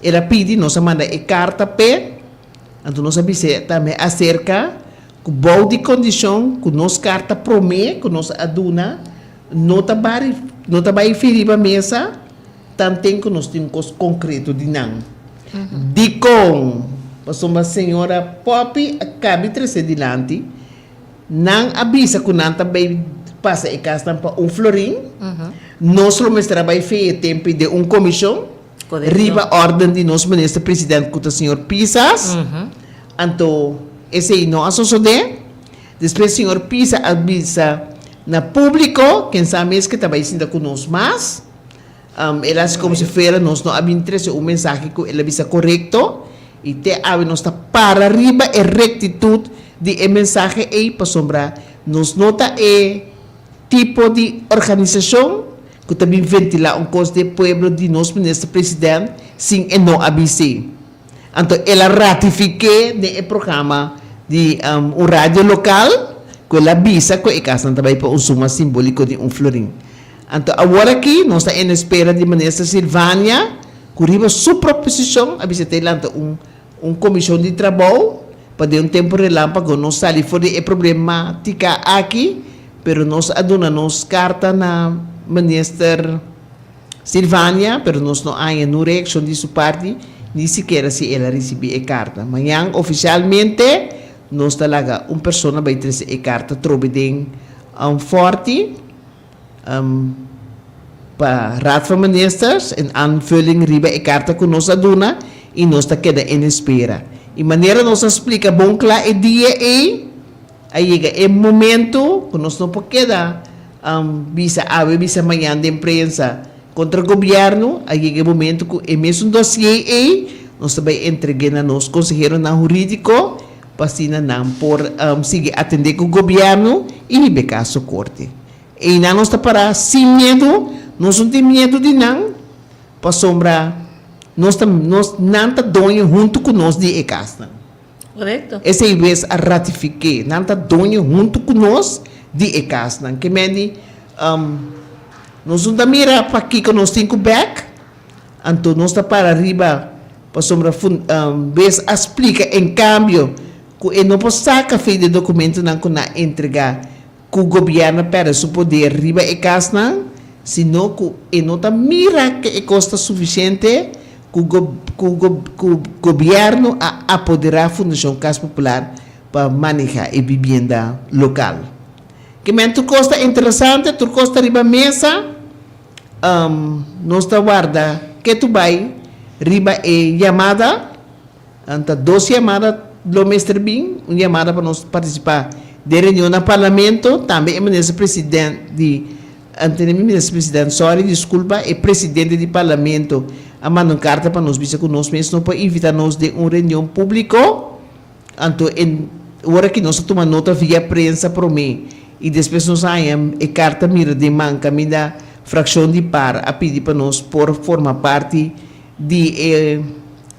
el a pidi, nos a manda e karta p'e. Anto nos a bis'é tambe aserka ku bou di kondishon ku nos karta promé ku nos a duna no ta bari no ta bai fi riba mesa tanten ku nos tin un kos konkreto di nan. Dikon? Pasobra señora Poppy a kabi trese dilanti, nan a bisa ku nan ta bai pasa e kasnan pa un florin, nos lo mester a bai fi e tempu den un komishon, Riba orden di nos minister president cu ta señor Pisas. Anto esey no a sosode. Despues señor Pisas a bisa na publico, ken sa mes ke ta bay sinta cu nos mas. El a haci como si fuera nos no a bin trece un mensahe cu el a bisa corecto. Y te awe nos ta para riba e rectitud di e mensahe ey pasobra nos no ta e tipo di organisacion ku ta bin ventilá un kos di e pueblo di nos minister president sin e no a bis'é. Anto el a ratifik'é den e programa di un radio lokal ku el a bisa ku e kasnan ta bai pa un suma simboliko di un florin. Anto awor aki nos ta en espera di minister Silvania ku riba su proposishon a bisa ta e lanta un un komishon di trabou pa den un tempu relámpago nos sali for di e problematika aki, pero nos a duna nos karta na Minister Silvania, pero nos no haña nun reakshon di su parti, ni sikiera si el a risibí e karta. Mañan ofisialmente nos ta laga un persona bai trese e karta trobe den Fòrti. Pa Raad van Ministers en aanvulling riba e karta ku nos a duna i nos ta keda en espera. I manera nos a splika bon kla e dia ei, a yega e momento ku nos no por keda bisa awe bisa mañan den prensa kontra gobièrnu, a yega e momento ku e mesun dosier ei nos ta bai entreg'é na nos konseheronan hurídiko pa asina nan por sigui atendé ku gobièrnu i hiba e kaso korte. Einan nos ta pará sin miedu, nos no tin miedu di nan, pasobra nos ta, nos, nan ta doño huntu ku nos di e kasnan.
Korekto.
Esei wes a ratifik'é, nan ta doño huntu ku nos di e kasnan. Ke men di, nos no ta mira pakiko nos tin ku bèk, anto nos ta para riba pasobra wes a splika en kambio ku e no por saka fe di e dokumentonan ku nan a entregá ku gobièrnu a pèrdè su poder riba e kasnan, sino ku e no ta mira ke e kos ta sufisiente ku ku ku gobièrnu a apoderá Fundashon Kas Popular pa manehá e bibienda lokal. Ke men tur kos ta interesante, tur kos ta riba mesa, nos ta warda ketu bai riba e yamada. Anta dos yamada lo mester bin, un yamada pa nos partisipá den reunion na Parlamento, tambe e minister president di, ante mi minister president, sorry, disculpa, e presidente di Parlamento a manda un karta pa nos bisa ku nos mes no por invita nos den un reunion públiko, anto e ora ki nos a tuma nota via prensa promé i despues nos a haña e karta mira den man kaminda frakshon di par a pidi pa nos por forma parti di e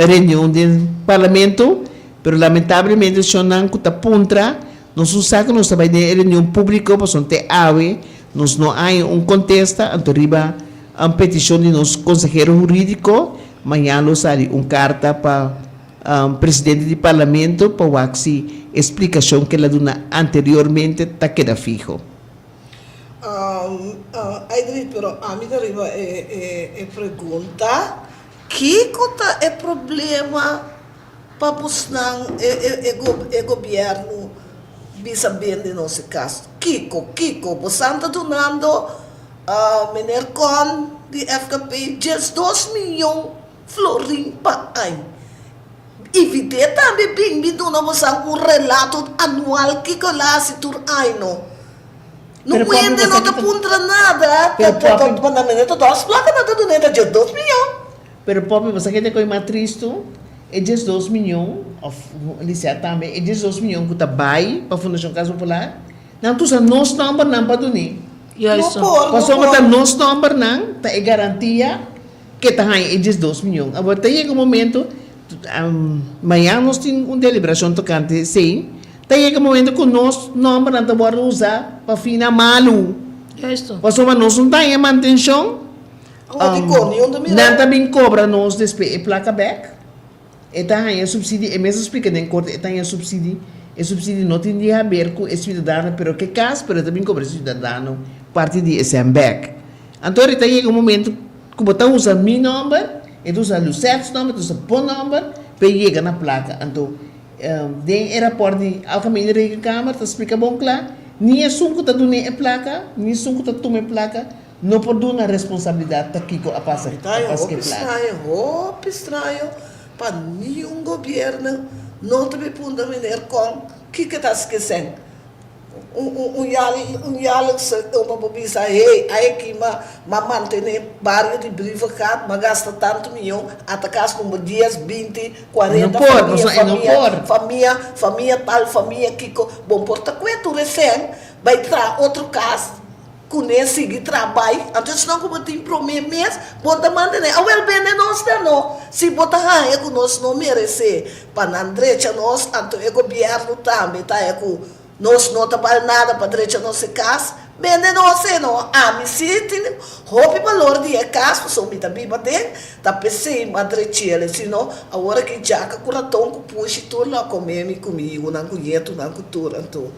reunion den Parlamento, pero lamentablemente shonnan cu ta puntra, nos no sa cu nos ta bay den e reunion publico pasobra te awe nos no haña un contesta, anto riba un peticion di nos consehero huridico mañan lo sali un carta pa presidente di Parlamento pa wak si e splicacion cu el a duna anteriormente ta keda fiho.
Aydri, pero ami ta riba e pregunta, kiko ta e problema pa busnan e gobierno bisa bende nos e kas? Kiko, kiko? Bosan ta dunando. Meneer Con di FKP 12 miyon florin pa añ. I vidé tambe bin bin duna bosan un relato anual kiko el a hasi tur añ no. No
Pero papi,
hende no
bosa
ta
kita
puntra nada, ta
Pero
ta ta
papi,
pa nan mene ta dos plaka nan ta dun'é ta 12 miyon.
Pero papi, bosa kita koe mas tristu, e 12 miyon, of Lisette tambe, e 12 miyon ku ta bai pa Fundashon Kas Popular, nan ta usa nos nòmbernan pa dun'é.
No por, no
Pasobra ta
por.
nos nòmbernan ta e garantia ke ta haña e 12 miyon. Awor ta yega un momento, mañan nos tin un deliberashon tokante esei, ta yega un momento ku nos nòmbernan ta wòrdu usá pa finnan malu. Pasobra nos no ta haña mantenshon, nan ta bin kobra nos despues e plaka bèk. E ta haña subsidi, e mes a splika den korte, e ta haña subsidi, e subsidi no tin di haber ku e siudadano, pero ke kas, pero e ta bin kobra e siudadano parti di e sèn bèk. Anto ora ta yega un momento ku bo ta usa mi nòmber, e ta usa Lucette su nòmber, e ta usa bo nòmber, pa e yega na plaka. Anto den e rapòrt di Algemene Rekenkamer ta splika bon kla, ni esun ku ta dun'é e plaka, ni esun ku ta tuma e plaka, No por duna responsabilidad ta kico a pasa
Mi ta
a pasa
hopi
ke plaka.
straño, hopi straño pa niun gobierno no ta bin puntra meneer Kong kiko ta skesen. Un un un yal un jaarlijkse tumba por bisa hey ay aki ma ma mantene bario di Brievengat ma gasta tanto miyon ata kas number dies, binti,
No
cuarenta
por,
famia
pasobra e no
famia
por.
famia famia tal famia kiko bon por ta kue tur e sèn bai traha otro kas. Kuné sigui traha bai, anto esnan ku bo tin promé mes, bo ta mantené. Awel bende nos ta no, si bo ta haña ku nos no meresé pa nan drecha nos, anto e gobièrnu tambe ta haña ku nos no ta bal nada pa drecha nos e kas, bende nos e no. Ami si tin hopi balor di e kas, pasobra mi ta biba den, ta p'esei mi a drech'el, sino awor aki djaka ku raton ku pushi tur lo a kome mi ku mi yunan ku ñetunan ku tur, anto.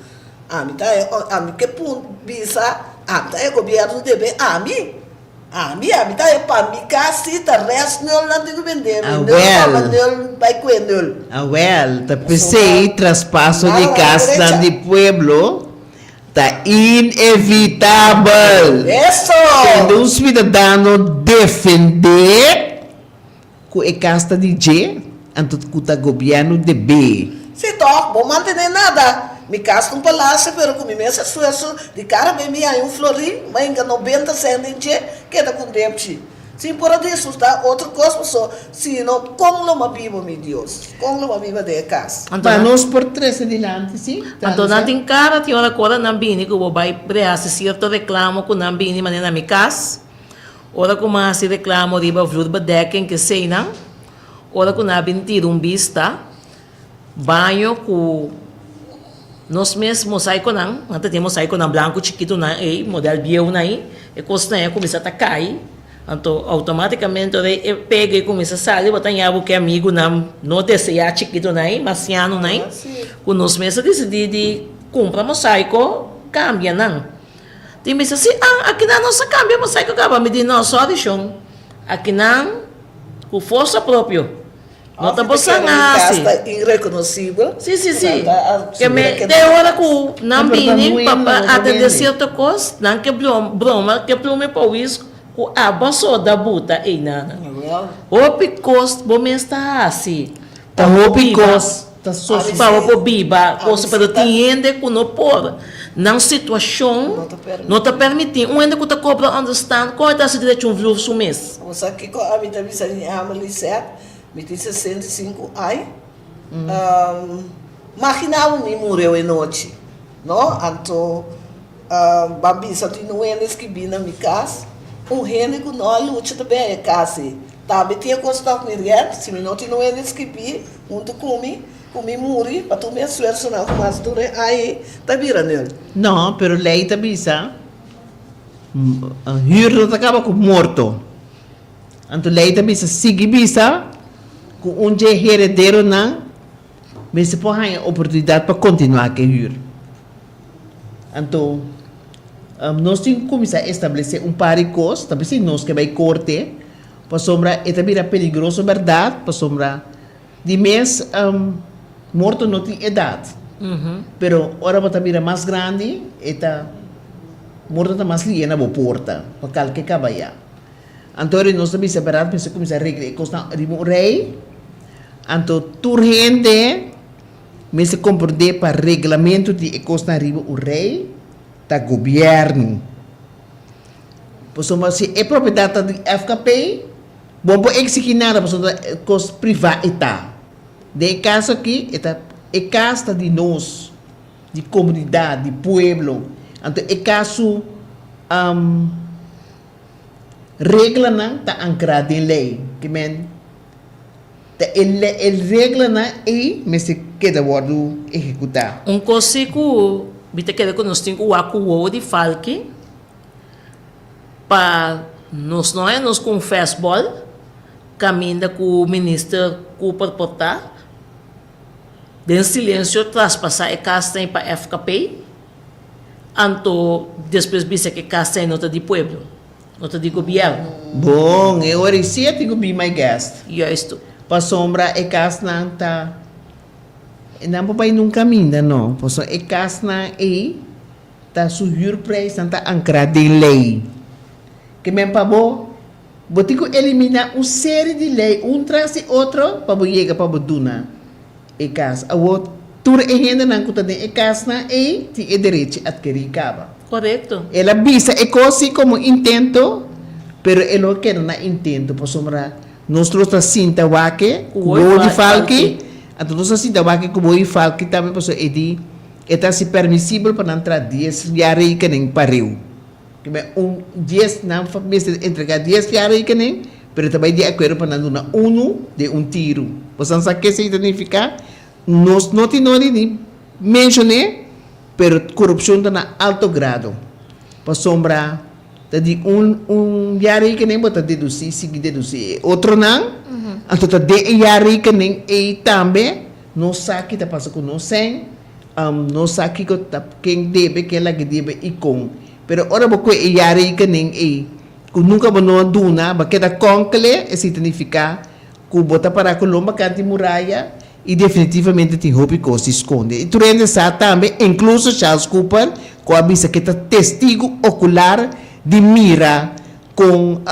Ami ta e ami ke pun bisa ami ta e gobierno debe ami ami ami ta e pa mi cas si ta rest nul nan tin ku bende mi nul kaba
Awel.
nul bai kue nul.
Awel, ta
Pasobra
p'esei traspaso di
nada nan
casnan
drecha.
di pueblo ta inevitabel.
Eso!
Tende un suidadano defende Ku e kas ta di dje, anto ku ta gobièrnu debé.
Sí tòg, bo mantené nada. Mi kas ta un palasio, pero ku mi mes esfuerso di kada be mi haña un florin, ma hinka nobenta sènt den dje, keda ku un depchi. Sin por a disfrutá otro kos paso, sino kon lo m'a biba, mi Dios? Kon lo m'a biba den e kas?
Anto
Pa
nan.
nos por trese dilanti, sí, ta
Anto nan
Lucia?
tin kara tin ora ku ora nan bini ku bo bai hasi sierto reklamo ku nan bini manera na mi kas. Ora ku mi a hasi reklamo riba vloerbedekking keseinan, ora ku nan a bin tira un bista, baño ku nos mes mosaikonan, nan ta tin mosaikonan blanku chikitunan ei, modèl bieunan ei, e kosnan ei a kuminsá ta kai, anto outomátikamente ora e pega ei kuminsá sali bo ta haña bo ku e amigunan no deseá chikitunan ei, marsianonan ei, ku nos mes a disidí di kumpra mosaiko kambia nan. Tin bisa si, ah, akinan nos a kambia mosaico kaba. Mi di, no, sorry shon, akinan ku forsa propio. No ta bosan a hasi.
Of ta irreconocibel.
Si, si, si. Ke me, te ora ku nan bini pa pa atende sierto kos, nan ke broma, ke plumi pawis ku abo so da buta einan. Hopi kos bo mes ta hasi.
Ta hopi kos ta sosodé.
Pa bo por biba cosa pero tin hende ku no por. Nan situashon no ta permití. Un hende ku ta kobra understand kon e ta hasi derecho un vlur su mes.
Bo sa kiko ami ta bisa mi ama Lisette? Mi tin 65 ai. Magina bo mi muriu e nochi, no? Anto Ban bisa tin un hende skibí na mi kas, un hende ku no a lucha ta bin e kas ei. Tambe tin e kos tòg mi rènt, si mi no tin un hende skibí huntu ku mi, ku mi muri, pa tur mi esfuersonan ku mas dura e aña ei ta bira nul.
No, pero lei ta bisa, hür no ta kaba ku morto. Anto lei ta bisa, sigui bisa ku un dje herederonan mester por haña oportunidat pa kontinuá ku e hür. Anto, nos tin ku kuminsá establesé un par di kos, ta p'esei nos ke bai korte, pasobra e ta bira peligroso bèrdat, pasobra di mes morto no tin edat, pero ora bo ta bira mas grandi e ta. Morto ta mas lié na bo porta, pa kalke kabayá. Anto ora nos ta bisa bèrdat mester kuminsá regla e kosnan riba un rei, anto tur hende mester komprondé pa reglamentu di e kosnan riba un rei ta gobièrnu. Pasobra si e propiedat ta di FKP, bo no por eksigí nada pasobra ta kos privá e ta. Den e kaso aki e ta e kas ta di nos. Di komunidat, di pueblo. Anto e kas su reglanan ta ankrá den lei. Ke men ta e e reglanan ei mester keda wòrdu ehekutá.
Un kos si ku mi ta kere ku nos tin ku wak ku wowo di falki pa nos no haña nos ku un fastball kaminda ku minister Cooper por ta. Den silensio traspasá e kasnan pa FKP, anto despues bisa ku e kasnan no ta di pueblo, no ta di gobièrnu.
Bon, e ora ei sí a tin ku be my guest.
Juisto.
Pasobra e kasnan ta, nan por bai nun kaminda no, pasobra e kasnan ei ta su huurprijsnan ta ankrá den lei. Ke men pa bo Bo tin ku eliminá un seri di lei un tras di otro pa bo yega pa bo duna e kas. Awor tur e hendenan ku ta den e kasnan ei tin e derechi atkerí kaba.
Korekto.
El a bisa e kos si komo intento, pero e lo keda na intento pasobra nos lo ta sinta wak ku wowo di falki, anto nos ta sinta wak ku wowo di falki tambe pasobra e di e ta hasi permisibel pa nan traha dies jarekening pareu. Kimen un dies nan mester entrega dies jarekening, pero ta bai di akuerdo pa nan duna unu den un tiru. Boso sa ke esei ta nifiká? Nos no tin nodi di menshoné, pero korupshon ta na alto grado. Pasobra ta di un un jarekening bo ta dedusí, sigui dedusí e otronan, anto ta den e jarekening ei tambe nos sa ki ta pasa ku nos sèn. No sa kiko ta ken debe, ken laga debe i kon. Pero ora bo kue e yarekening ei ku nunka bo no a duna, bo a keda kònkele, esei ta nifiká ku bo ta pará ku lomba kant di muraya i definitivamente tin hopi kos di skonde. I tur hende sa tambe, inkluso Charles Cooper, ku a bisa ku e ta testigu okular di mira kon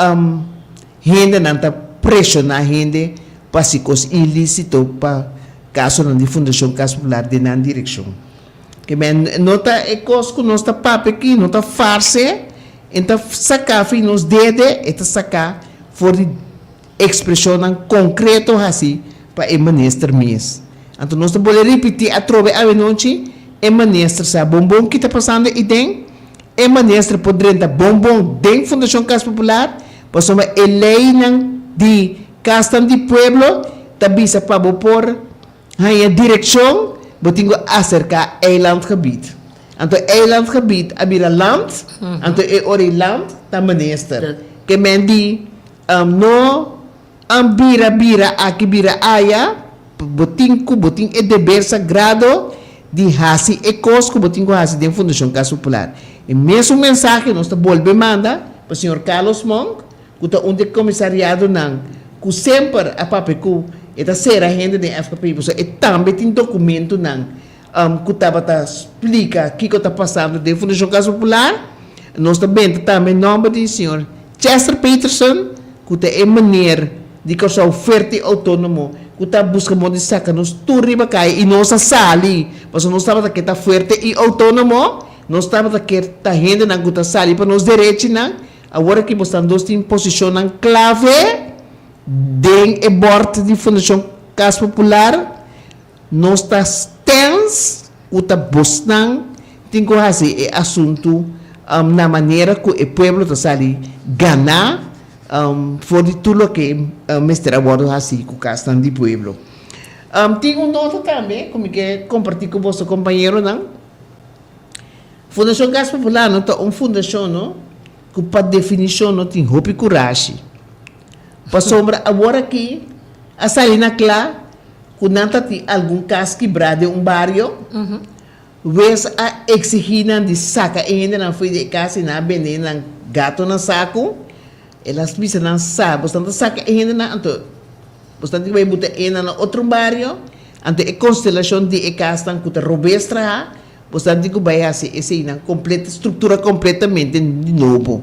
hendenan ta preshoná hende pa hasi kos ilísito pa Kasonan di Fundashon Kas Popular den nan direkshon. Ke men no ta e kos ku nos ta papia aki, no ta farse, e ta saká fi nos dede, e ta saká for di ekspreshonnan konkreto hasi pa e minister mes. Anto nos ta bolbe ripití atrobe awenochi, e minister sa bon bon ki ta pasando eiden, e minister por drenta bon bon den Fundashon Kas Popular, pasobra e leinan di Kasnan di pueblo ta bisa pa bo por haña direkshon, bo tin ku aserká eilandgebied. Anto eilandgebied a bira land, anto e ora ei land ta minister. Ke men di no bira bira aki bira aya, bo tin ku bo tin e deber sagrado di hasi e kos ku bo tin ku hasi den Fundashon Kas Popular. E mesun mensahe nos ta bolbe manda pa señor Carlos Monk, ku ta un di e komisariadonan ku semper a papia ku e ta sera hende den FKP pasobra e tambe tin dokumentonan ku tabata splika kiko ta pasando den Fundashon Kas Popular. Nos ta benta tambe nòmber di señor Chester Peterson ku ta e meneer di Kòrsou fuerte i outónomo ku ta buska modo di saka nos tur riba kaya i nos a sali pasobra nos tabata ke ta fuerte i outónomo, nos tabata ke ta hendenan ku ta sali pa nos derechinan. Awor aki bosnan dos tin posishonnan klave den e bòrt di Fundashon Kas Popular. Nos ta stens ku ta bosnan tin ku hasi e asuntu na manera ku e pueblo ta sali ganá for di tur loke mester a wòrdu hasi ku kasnan di pueblo. Tin un nota tambe ku mi ke kompartí ku boso kompañeronan. Fundashon Kas Popular no ta un fundashon no ku pa definishon no tin hopi kurashi. Pasobra awor aki a sali na kla ku nan ta tin algun kas kibrá den un bario, wes a eksigí nan di saka e hendenan fo'i di e kas i nan a bende nan gato na saku. El a bisa nan sa, boso nan ta saka e hendenan anto boso nan tin ku bai buta e hendenan na otro bario, anto e konstelashon di e kasnan ku ta robes traha. Boso tin ku bai hasi eseinan kompleto, struktura kompletamente di nobo.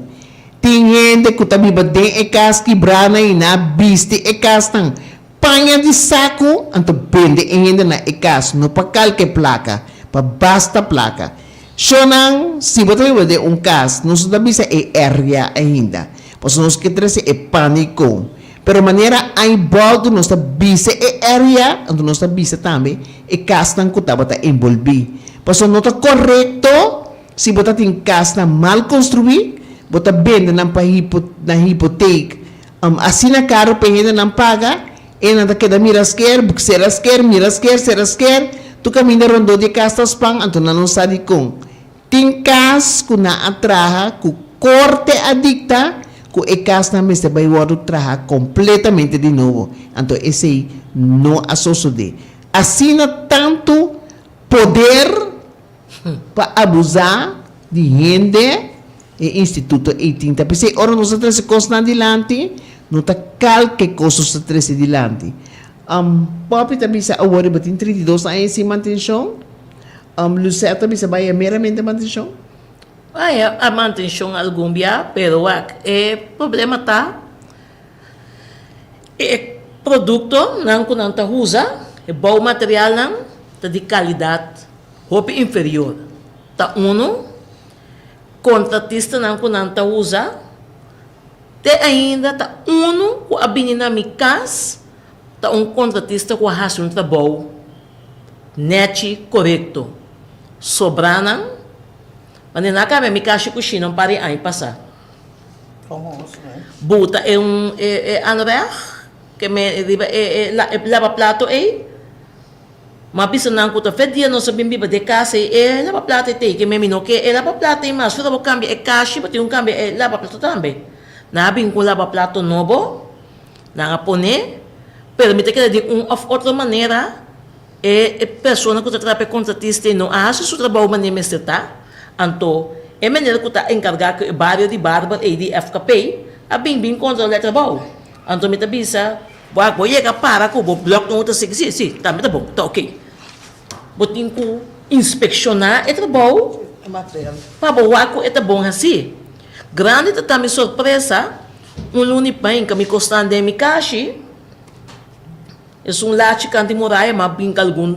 Tin hende ku ta biba den e kas kibrá nan i nan a bisti e kasnan paña di saku, anto bende e hendenan e kas, no pa kalke plaka, pa basta plaka. Shonnan, si bo ta biba den un kas, nos no ta bisa e area ainda, pasobra nos ke trese e pániko. Pero manera ai bòltu nos ta bisa e area, anto nos ta bisa tambe e kasnan ku tabata enbolbí. Pasobra no ta korekto si bo ta tin kasnan mal konstruí, bo ta bende nan pa na hipotek asina karu pa e hendenan paga, e nan ta keda mira sker, sera sker, mira sker, sera sker, tur kaminda rondó di e kas ta span, anto nan no sa dikon. Tin kas ku nan a traha ku korte a dikta ku e kasnan mester bai wòrdu traha kompletamente di nobo, anto esei no a sosodé. Asina tantu poder pa abusá di hende e instituto ei tin. Ta p'esei ora nos ta trese kosnan dilanti, no ta kalke kos nos ta trese dilanti. Poppy ta bisa awor riba tin 32 aña sin mantenshon. Lucette ta bisa bai a meramente mantenshon?
Bai a mantenshon algun bia, pero wak e problema ta e produktonan ku nan ta usa, e bouwmaterialnan ta di kalidat hopi inferior. Ta unu, kontratistanan ku nan ta usa te ainda ta unu ku a bini na mi kas ta un kontratista ku a hasi un trabou Nechi korekto. Sobranan, Manera nan a kambia mi kashi kushina un par di aña pasá. Buta e un e aanreg ke me riba e e lavaplato ei. Mi a bisa nan ku ta fe dia nos a bin biba den kas ei e lavaplato ei ta ei ke me mi no ke e lavaplato ei mas. Ora bo kambia e kashi bo tin ku kambia e lavaplato tambe. Nan a bin ku un lavaplato nobo. Nan a pone, pero mi ta kere di un of otro manera e e persona ku ta traha pa e kontratista ei no a hasi su trabou manera mester ta. Anto e manera ku ta enkargá ku e bario di Barber ei di FKP a bin bin kontrolá e trabou. Anto mi ta bisa, Wak, bo yega para ku bo blòk no ta sigui? Si, si, tambe ta bon, ta oke. Bo tin ku inspekshoná e trabou pa bo wak ku e ta bon hasí. Grandi ta ta mi sorpresa Un luni pain ka mi kostan den mi kashi, esun lachi kanti muraya m'a bin algun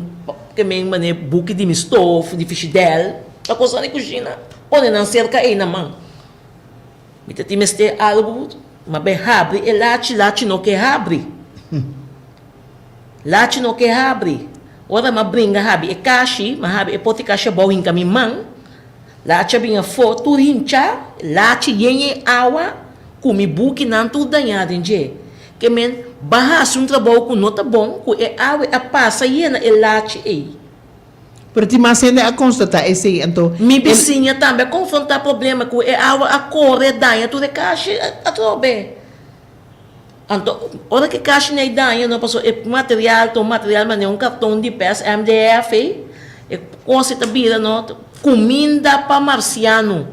ke men mane buki di mi stof, di fishidèl, ta kosnan di kushina, pone nan serka ei na man. Mi ta tin mester algu, m'a bai habri e lachi, lachi no ke habri. Lachi no ke habri. Ora m'a bringa habri e kashi, m'a habri e poti kashi abou hinka mi man, Lachi a bin afó tur hinchá, lachi yen yen awa, ku mi bukinan tur dañá den dje. Ke men, ba hasi un trabou ku no ta bon, ku e awa a pasa yena e lachi ei.
Pero tin mas hende a konstatá esei, anto
Mi bisiña tambe a konfrontá problema ku e awa a kore daña tur e kashi atrobe. Anto, ora ku e kashi nei daña no, pasobra e material ta un material manera un karton di pes, MDF, ei, e kos ei ta bira no, kuminda pa marsiano.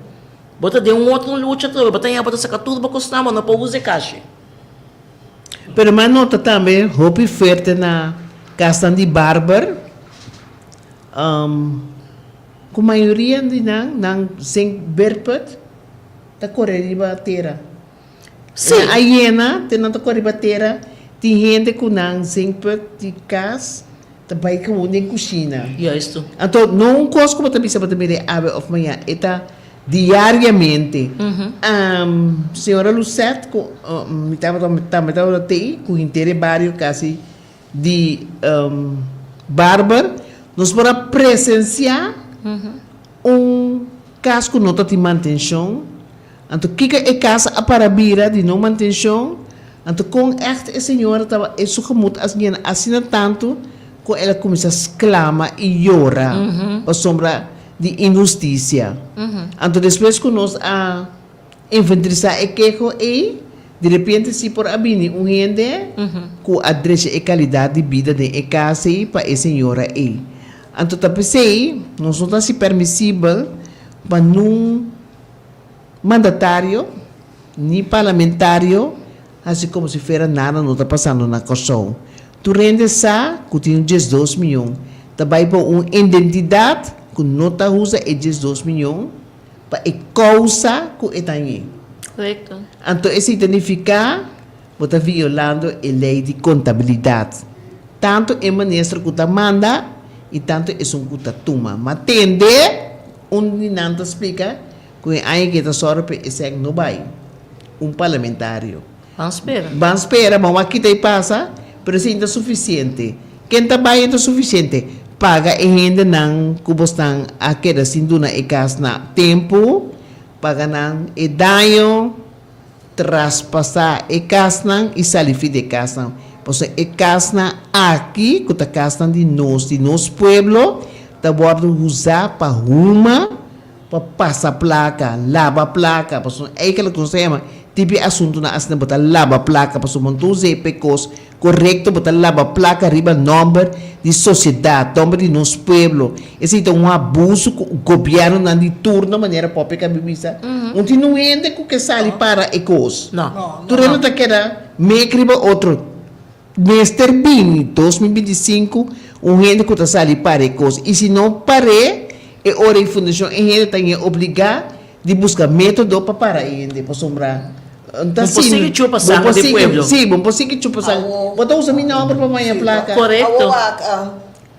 Bo ta den un otro lucha atrobe, bo ta haña bo ta saka tur bo kosnan, bo no por usa e kashi.
Pero mi a nota tambe hopi fuerte na kasnan di barber, ku mayoria di nan, nan zink beerput ta kore riba tera.
Sí.
Na a yena, te nan ta kore riba tera, tin hende ku nan zinkput di kas ta bai gewoon den kushina.
Juisto.
Anto, no un kos ku bo ta bisa bo ta mira e awe òf maña, e ta diariamente. Señora Lucette ku mi tabata tambe tabata tei ku henter e bario kasi di Barber, nos por a presensiá un kas ku no ta tin mantenshon. Anto kiko e kas a para bira di no mantenshon? Anto kon ègt e señora tabatin e su gemut a yena asina tantu ku el a kuminsá sklama i yora pasobra di inhustisia? Anto despues ku nos a inventarisá e keho ei, di repente si por a bini un hende ku a drecha e kalidat di bida den e kas ei pa e señora ei. Anto ta p'esei nos no ta hasi permisibel pa nun mandatario ni parlamentario hasi komo si fuera nada no ta pasando na Kòrsou. Tur hende sa ku tin un 12 mion ta bai pa un identidat. ku no ta usa e 12 mion pa e kousa ku e ta hañ'é.
Korekto.
Anto esei ta nifiká bo ta violando e lei di kontabilidat. Tantu e minister ku ta manda i tantu esun ku ta tuma. Ma tende un di nan ta splika ku e aña ke ta sòru pa esei no bai un parlamentario.
Ban spera.
Ban spera, ban wak kita e pasa, pero esei no ta sufisiente. Ken ta bai e ta sufisiente? Paga e hendenan ku bosnan a keda sin duna e kas na tempu, paga nan e daño, traspasá e kasnan i sali fi di e kasnan. Pasobra e kasnan aki, ku ta kasnan di nos, di nos pueblo, ta wòrdu usá pa huma. Pa pasa plaka, laba plaka, pasobra eigenlijk nos ta yama tipo e asuntunan asina bo ta laba plaka, pasobra bo no ta usa e pa e kos korekto, bo ta laba plaka riba nòmber di sosiedat, nòmber di nos pueblo. Esei ta un abuso ku gobièrnunan di turno, manera Poppy a bisa, un tin un hende ku ke sali para e kos. Tur hende ta keda mek riba otro. Mester bini 2025 un hende ku ta sali para e kos i si no par'é e ora e fundashon e hende ta ñe obligá di buska método pa para e hende pasobra N ta
Bo por
sin
sigui chupa
bo
sangre
por
di
sigui
pueblo.
si bo por sigui chupa sangre bo ta usa mi nòmber pa maña plaka.
Korekto.
Awor wak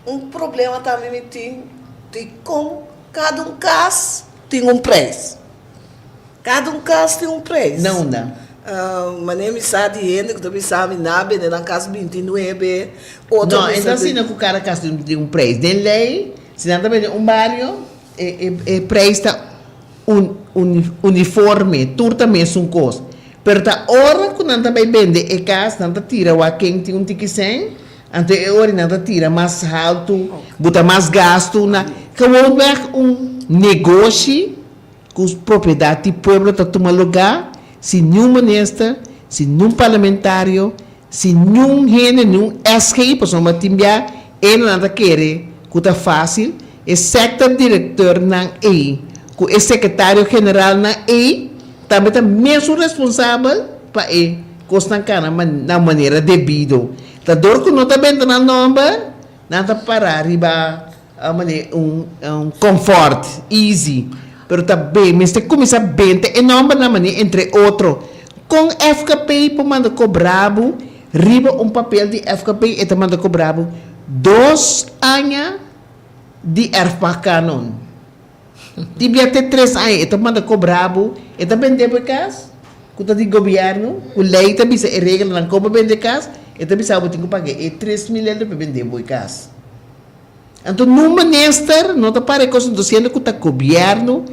un problema tambe mi tin dikon kada un kas tin un preis. Kada un kas tin un preis.
Na unda?
Manera mi sa di hende ku ta bisa mi nan a bende nan kas bintinuebe, otro
No, e
bisa
ta asina ku kada kas tin un preis. Den lei, si nan ta bende un bario, e e preis ta uniforme, tur ta mesun kos. Pero ta ora ku nan ta bai bende e kas, nan ta tira wak ken tin un tiki sèn, anto e ora nan ta tira mas haltu, buta mas gastu na, gewoonweg un negoshi. Ku propiedat di pueblo ta tuma lugá sin niun minister, sin niun parlamentario, sin niun hende, niun SG, pasobra tin bia e nan ta kere ku ta fásil, e sector directornan ei ku e secretario generalnan ei tambe ta mesun responsabel pa e kosnan kana na manera debido. Ta dor ku no ta benta nan nòmber, nan ta pará riba. A mane un un comfort, easy, pero ta be mester cuminsa benta e nombernan mane entre otro. Con FKP por manda cobra bo riba un papel di FKP e ta manda cobra bo dos aña di erfpachtkanon. Di bia te tres aña e ta manda cobra bo, e ta bende bo e cas cu ta di gobierno, cu ley ta bisa e reglanan con pa bende cas, e ta bisa bo tin cu paga e 3000 euro pa bende bo e cas. Anto nun minister no ta para e kos anto siendo ku ta gobièrnu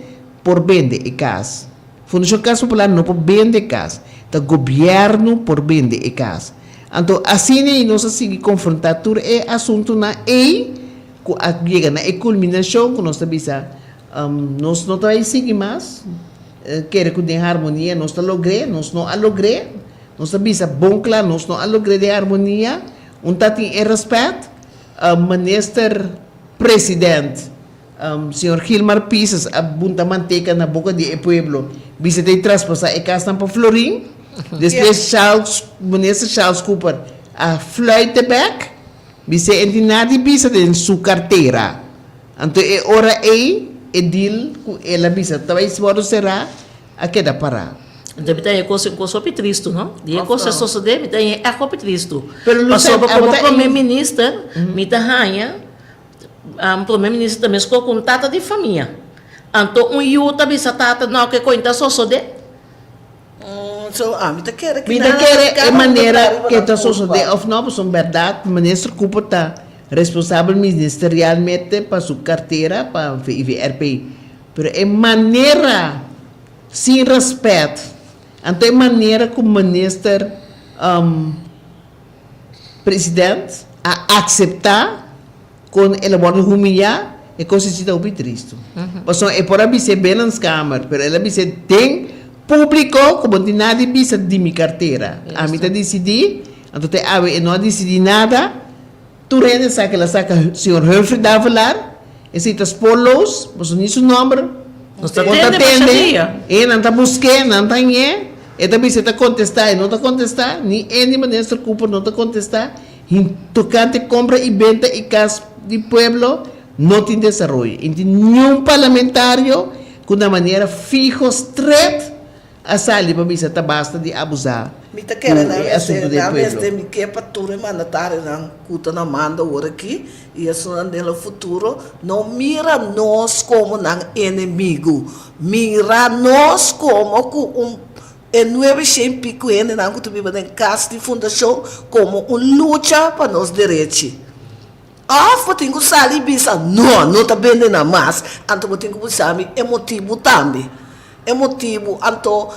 por bende e kas. Fundashon Kas Popular no por bende e kas, ta gobièrnu por bende e kas. Anto asina ei nos a sigui konfrontá tur e asuntunan ei ku a yega na e kulminashon ku nos ta bisa nos no ta bai sigui mas, kere ku den harmonia nos ta logr'é, nos no a logr'é, nos ta bisa bon kla nos no a logr'é den harmonia, un ta tin e rèspèt. Minister President, señor Gilmar Pisas a bunta manteca na boca di e pueblo, bisa ta e traspasa e casnan pa Florin, despues Charles, Minister Charles Cooper a fluit e bek, bisa e tin nada di bisa den su cartera. Anto e ora ey e deal cu el a bisa ta bay wordo cera a keda pará.
Anto mi ta haña kos un kos hopi tristu, no? Di e kos a sosodé mi ta haña ègt hopi tristu.
Pero Lucette,
Pasobra
abo
komo
ta
promé
in.
minister mi ta haña, promé minister ta meskos ku un tata di famia. Anto un yu ta bisa tata, no, ke koin ta sosodé?
So ami ta kere
Mi ta kere e manera ke ta sosodé òf no, pasobra bèrdat minister Cooper ta responsabel ministerialmente pa su kartera, pa VIVRP. Pero e manera sin respet, anto e manera ku minister president a akseptá kon el a wòrdu humiyá, e kos esei ta hopi tristu. Pasobra e por a bis'é binnenskamer, pero el a bis'é den públiko ku bo no tin nada di bisa di mi kartera. Ami ta disidí, anto te awe e no a disidí nada. Tur hende sa ke el a saka señor Humphrey Davelaar, esei ta spoorloos, pasobra ni su nòmber
Nos ta
bo ta
tende masha
tende,
dia.
e nan ta busk'é, nan ta hañ'é, e ta bisa e ta kontestá, e no ta kontestá, ni e ni minister Cooper no ta kontestá, hin tokante kompra i benta i kas di pueblo. No tin desaroyo i no tin niun parlamentario ku na manera fiho stret a sali pa bisa ta basta di abusá
Mi ta kere
ku
nan
e
mester,
asuntu den
nan
pueblo.
mester mi ke pa tur e mandatarionan ku ta na mando awor aki i esunnan den lo futuro no mira nos komo nan enemigu, mira nos komo ku un e nuebe shen piku hendenan ku ta biba den kas di fundashon komo un lucha pa nos derechi. Òf bo tin ku sali i bisa, No, no ta bende nan mas. Anto bo tin ku bisa mi e motibu tambe. E motibu, anto,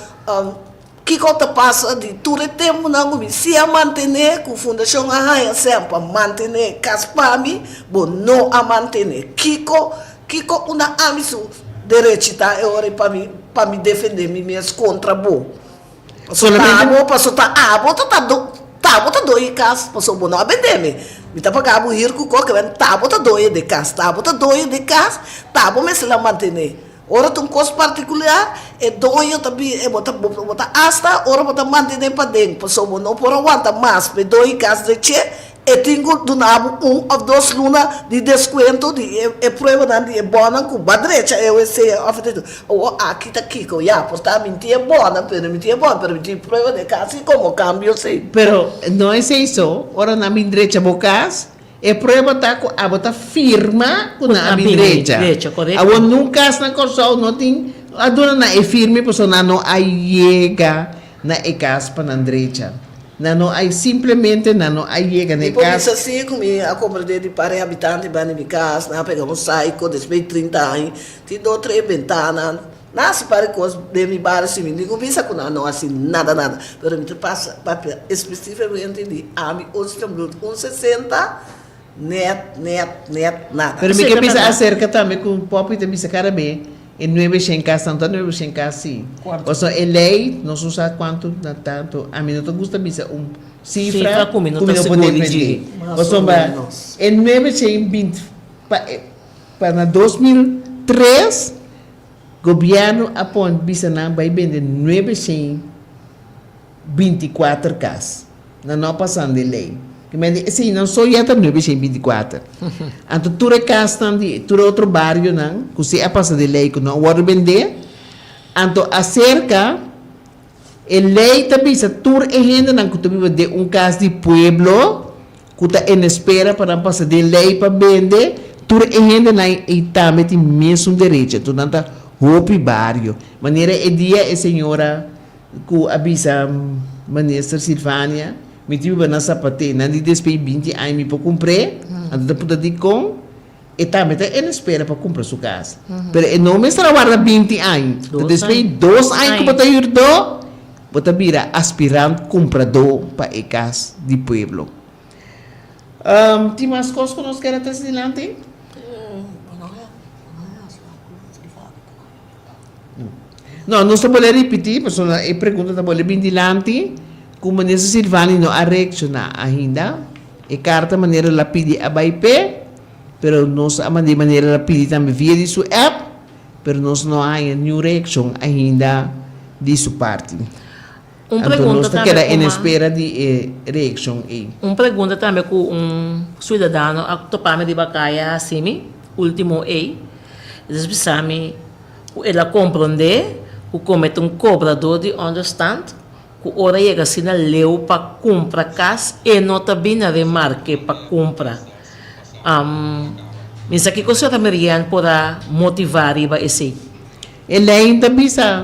kiko ta pasa di tur e tempunan ku mi si a mantené, ku fundashon a haña sèn pa mantené kas pa mi, bo no a mantené. Kiko, kiko una ami su derechi ta e ora ei pa mi, pa mi defendé mi mes kontra bo? Pasobra ta abo, pasobra ta abo ta ta do, ta abo ta doño e kas, pasobra bo no a bende mi. Mi ta paga bo hür ku koke, men ta abo ta doño di e kas, ta abo ta doño di e kas, ta abo mester la mantené. Ora ta un kos partikular, e doño ta bi, e bo ta, bo ta asta ora bo ta mantené paden, pasobra bo no por a wanta mas pa e doño e kas dreché, E tin ku duna bo un òf dos luna di deskuento di e pruebanan di e bònnan ku ba drecha e wc òf e techo. Awor aki ta kiko? Ya, por ta mi tin e bònnan, pero mi tin e bòn, pero mi tin prueba di e kas i komo kambio si.
Pero no esei so, ora nan bin drecha bo kas, e prueba ta ku abo ta firma ku nan a bin drecha. Awor nun kas na Kòrsou no tin a duna nan e firme pasobra nan no a yega na e kas pa nan drecha. Nan no a simplemente nan no a yega na
Mi
e
por
kas.
bisa si ku mi a komprendé di par e habitante banda di mi kas, nan a pega mosaiko despues di 30 aña, tin dos tres bentana, nan a hasi par di kos den mi bario si mi ningun bisa ku nan no hasi nada nada, pero mi ta pasa papia espesifamente di ami Oostenbroek un 60 Net, net, net, nada.
Pero mi ke bisa acerca tambe cu Poppy ta bisa cada be e nuebe shen cas nan ta nuebe shen cas si. Pasobra e ley nos no sa cuanto na tanto ami no ta gusta bisa un cifra
cu mi no
por defende. Pasobra e nuebe shen binti pa pa na 2003 gobierno a pon bisa nan bay bende nuebe shen 24 kas. Nan no a pasan di lei. Ki men di esei nan so ya ta 924. Anto tur e kasnan di tur e otro barionan ku si a pasa di lei ku no a wòrdu bendé, anto aserka e lei ta bisa tur e hendenan ku ta biba den un kas di pueblo ku ta en espera pa nan pasa den lei pa bende, tur e hendenan ei tambe tin mesun derecho. Anto nan ta hopi bario. Manera e dia e señora Ku a bisa Minister Silvania, Mi tin biba na Zapate, nan di despei 20 aña mi por kumpr'é, anto ta puntra dikon e tambe ta en espera pa kumpra su kas. Pero e no mester a warda 20 aña, ta despei dos aña ku bo ta hürdó, bo ta bira aspirant kumpradó pa e kas di pueblo. Tin mas kos ku nos kere trese dilanti? No, nos ta bolbe ripití, pasobra e pregunta ta bolbe bin dilanti ku Minister Silvani no a reakshoná ainda. E karta manera el a pidi a bai p'e, pero nos a mand'é manera el a pidi tambe via di su app, pero nos no a haña niun reakshon ainda di su parti.
Un
Anto
pregunta
nos ta
tambe
keda
ku
en
ma.
espera di e reakshon ei.
Un pregunta tambe ku un suidadano a topa mi riba kaya hasi mi, ultimo ei. E ta bisa mi ku el a komprondé ku komo e ta un kobradó di ònderstant, ku ora yega asina leu pa kumpra kas e no ta bini na remarke pa kumpra. Mi sa kiko señora Merian por a motivá riba esei.
E lei ta bisa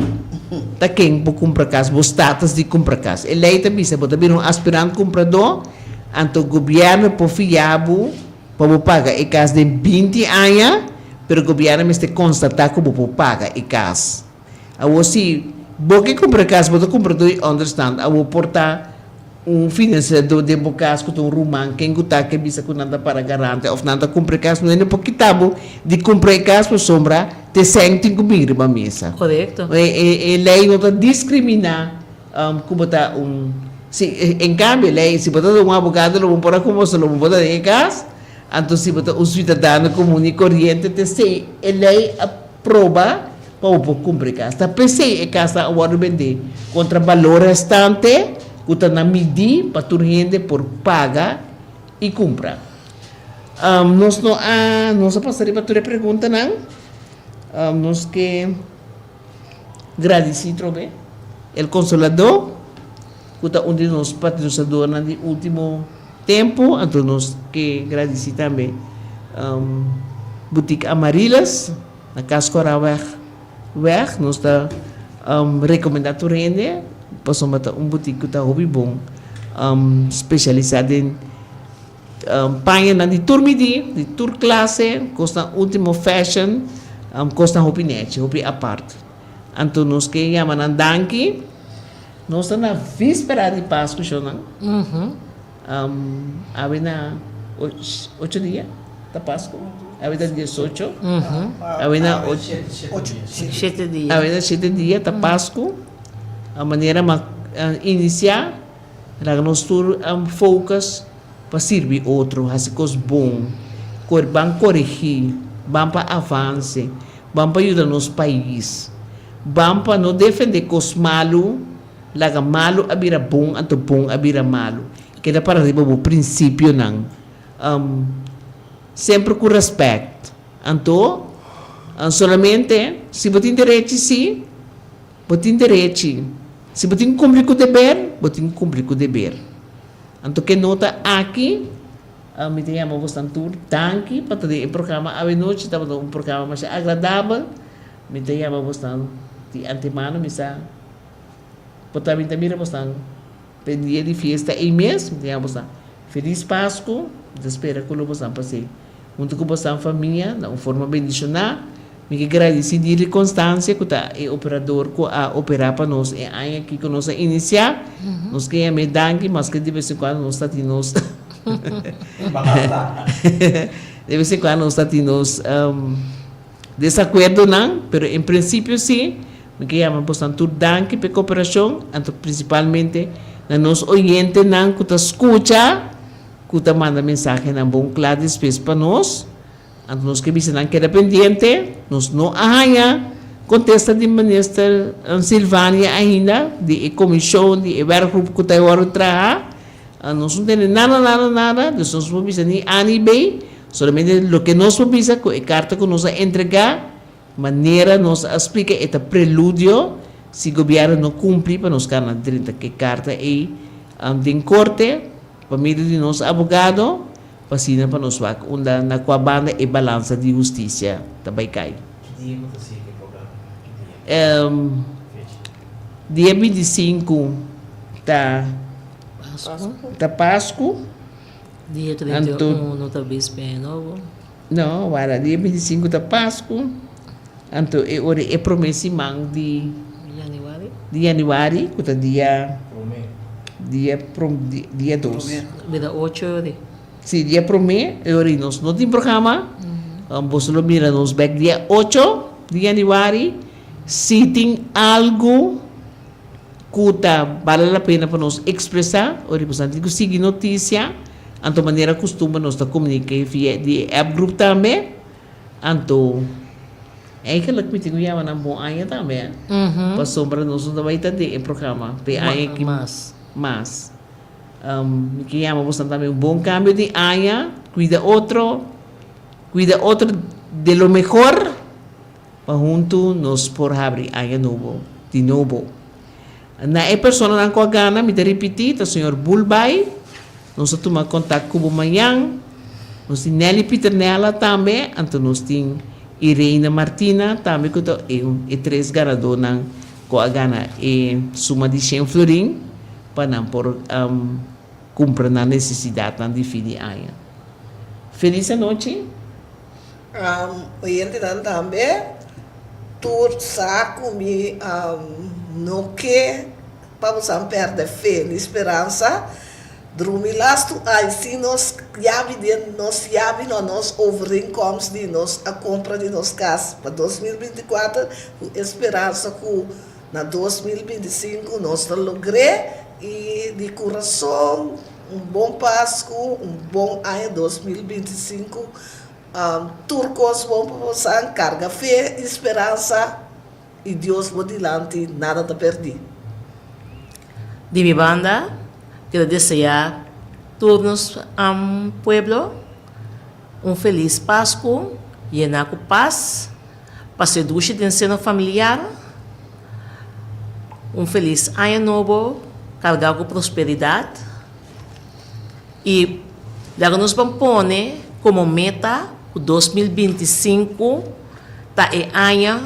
ta ken por kumpra kas, bo status di kumpra kas. E lei ta bisa bo ta bira un aspirant kumpradó, anto gobièrnu por fia bo pa bo paga e kas den 20 aña, pero gobièrnu mester konstatá ku bo por paga e kas. Awor si bo ke kumpra kas, bo ta kumpra dor di ònderstand, awor por ta Un finansiadó den bo kas ku ta un ruman ken ku ta ke bisa ku nan ta para garante òf nan ta kumpra e kas no hende por kita bo di kumpra e kas pasobra te sèn tin ku bin riba mesa.
Korekto.
E lei no ta diskriminá ku bo ta un si en kambio e lei si bo ta un abogado lo bo por a komosa lo bo por ta den e kas anto si bo ta un siudadano komun i koriente te esei e lei a proba Pa bo por kumpra e kas. Ta p'esei e kasnan a wòrdu bendé kontra balor restante ku ta na midí pa tur hende por paga i kumpra. Nos no a nos a pasa riba tur e preguntanan. Nos ke gradisí trobe El Consoladó ku ta un di nos patrosinadornan di último tempu. Anto nos ke gradisí tambe Boutique Amarilis na Kaskoraweg Weg. Nos ta rekomendá tur hende pasobra ta un boutique ku ta hopi bon spesialisá den Pañanan di tur midí, di tur klase, kosnan último fashion, kosnan hopi nechi, hopi apart. Anto nos ke yama nan danki. Nos ta na víspera di Pasku shownan. Awe na ocho dia ta Pasku? Awe ta diesocho. Awe na
Shete dia.
Awe na shete dia ta Pasku. Manera m'a inisiá. Laga nos tur focus pa sirbi otro, hasi kos bon, ban korigí, ban pa avanse, ban pa yuda nos pais, ban pa no defendé kos malu, laga malu a bira bon anto bon a bira malu. Keda para riba bo prinsipionan, semper ku rèspèt. Anto solamente si bo tin derechi si. Bo tin derechi. Si bo tin kumpli ku deber, bo tin kumpli ku deber. Anto ke nota aki, mi ta yama bosnan tur danki pa ta den e programa awenochi. Tabata un programa masha agradabel. Mi ta yama bosnan di antemano, mi sa por ta mi ta mira bosnan p'e dia di fiesta ei mes. Mi ta yama bosnan felis Pasku. Mi ta spera ku lo bosnan pas'é huntu ku bosnan famia na un forma bendishoná. Mi ke gradisí Diri Constancia ku ta e operador ku a operá pa nos e aña aki ku nos a inisiá. Nos ke yam'é danki maske di bes en kuando nos ta tin nos de bes en kuando nos ta tin nos desakuerdonan, pero en prinsipio sí mi ke yama bosnan tur danki pa e koperashon, anto prinsipalmente na nos oyentenan ku ta skucha, ku ta manda mensahenan bon kla despues pa nos. Anto nos ke bisa nan keda pendiente, nos no a haña kontesta di Minister Silvania ainda, di e komishon, di e werkgroep ku ta wòrdu traha. Nos no tende nada, nada, nada, dus nos no por bisa ni A ni B, solamente loke nos por bisa ku e karta ku nos a entregá, manera nos a splika e ta preludio, si gobièrnu no kumpli pa nos kana drenta ku e karta ei den korte pa medio di nos abogado. Pa asina pa nos wak unda na kua banda e balansa di hustisia ta bai kai.
Ki dia ku ta sigui e programa? Ki dia? Fecha.
Dia 25 ta ta Pasku.
Dia 31 ta Bispe Nobo.
No, wara dia 25 ta Pasku. Anto e ora e prome siman di
Januari.
Di januari ku ta dia
Prome.
Dia prom dia dos.
Bira ocho ori.
Si dia prome e ora nos no tin programa. Boso lo mira nos bek dia ocho di januari si tin algu ku ta bale la pena pa nos ekspresá ora boso tin ku sigui notisia anto manera kustumber nos ta komunika via di e app group tambe. Anto, eigenlijk mi tin ku yama nan bon aña tambe, eh? Pasobra nos no ta bai ta den e programa p'e aña aki
Mas.
Mas. Mi ke yama boso tambe un bon kambio di aña, kuida otro, kuida otro de lo mehor, pa huntu nos por habri aña nobo di nobo. Na e personanan ku a gana, mi ta ripití, ta señor Bulbay, nos a tuma kontak ku bo mañan, nos tin Nelly Pieternella tambe, anto nos tin Irene Martina tambe ku ta e e tres ganadónan ku a gana e suma di shen florin pa nan por kumpra nan nesesidatnan di fin di aña. Felis anochi.
Oyentenan tambe tur sa ku mi no ke pa bosan pèrdè fe ni speransa. Drumi lastu ai si nos yabi den nos yabi no nos overeenkomst di nos a kompra di nos kas pa 2024 ku e speransa ku na 2025 nos ta logr'é i di kurason Un bon Pasku, un bon aña 2025. Tur kos bon pa bosan, karga fe i speransa i Dios bo dilanti nada ta perdí.
Di mi banda, keda deseá tur nos pueblo. Un felis Pasku yená ku pas, pa sedushi den seno familiar. Un felis Aña Nobo kargá ku prosperidat. I laga nos ban pone komo meta ku 2025 ta e aña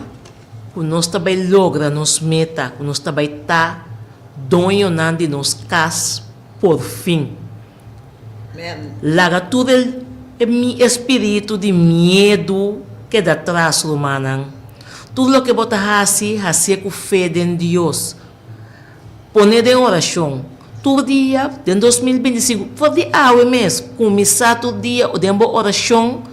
ku nos ta bai logra nos meta, ku nos ta bai ta doñonan di nos kas porfin. Laga tur e espiritu di miedu keda tras, rumannan. Tur loke bo ta hasi, hasié ku fe den Dios. Pone den orashon. Tur dia den 2025, for di awe mes, kuminsá tur dia den bo orashon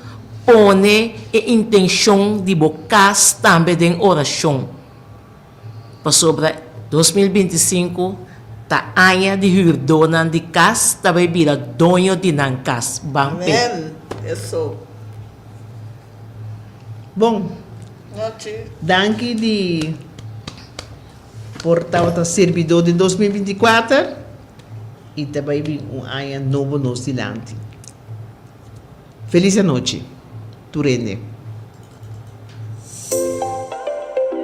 pone e intenshon di bo kas tambe den orashon. Pasobra 2025 ta aña di hürdónan di kas ta bai bira doño di nan kas. Ban p'e.
Amen. Eso.
Bon.
Nochi.
Danki di por tabata sirbidó den 2024 i ta bai bin un aña nobo nos dilanti. Felis anochi tur hende.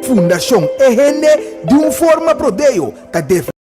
Fundashon E Hende di un forma prodeo ta defi.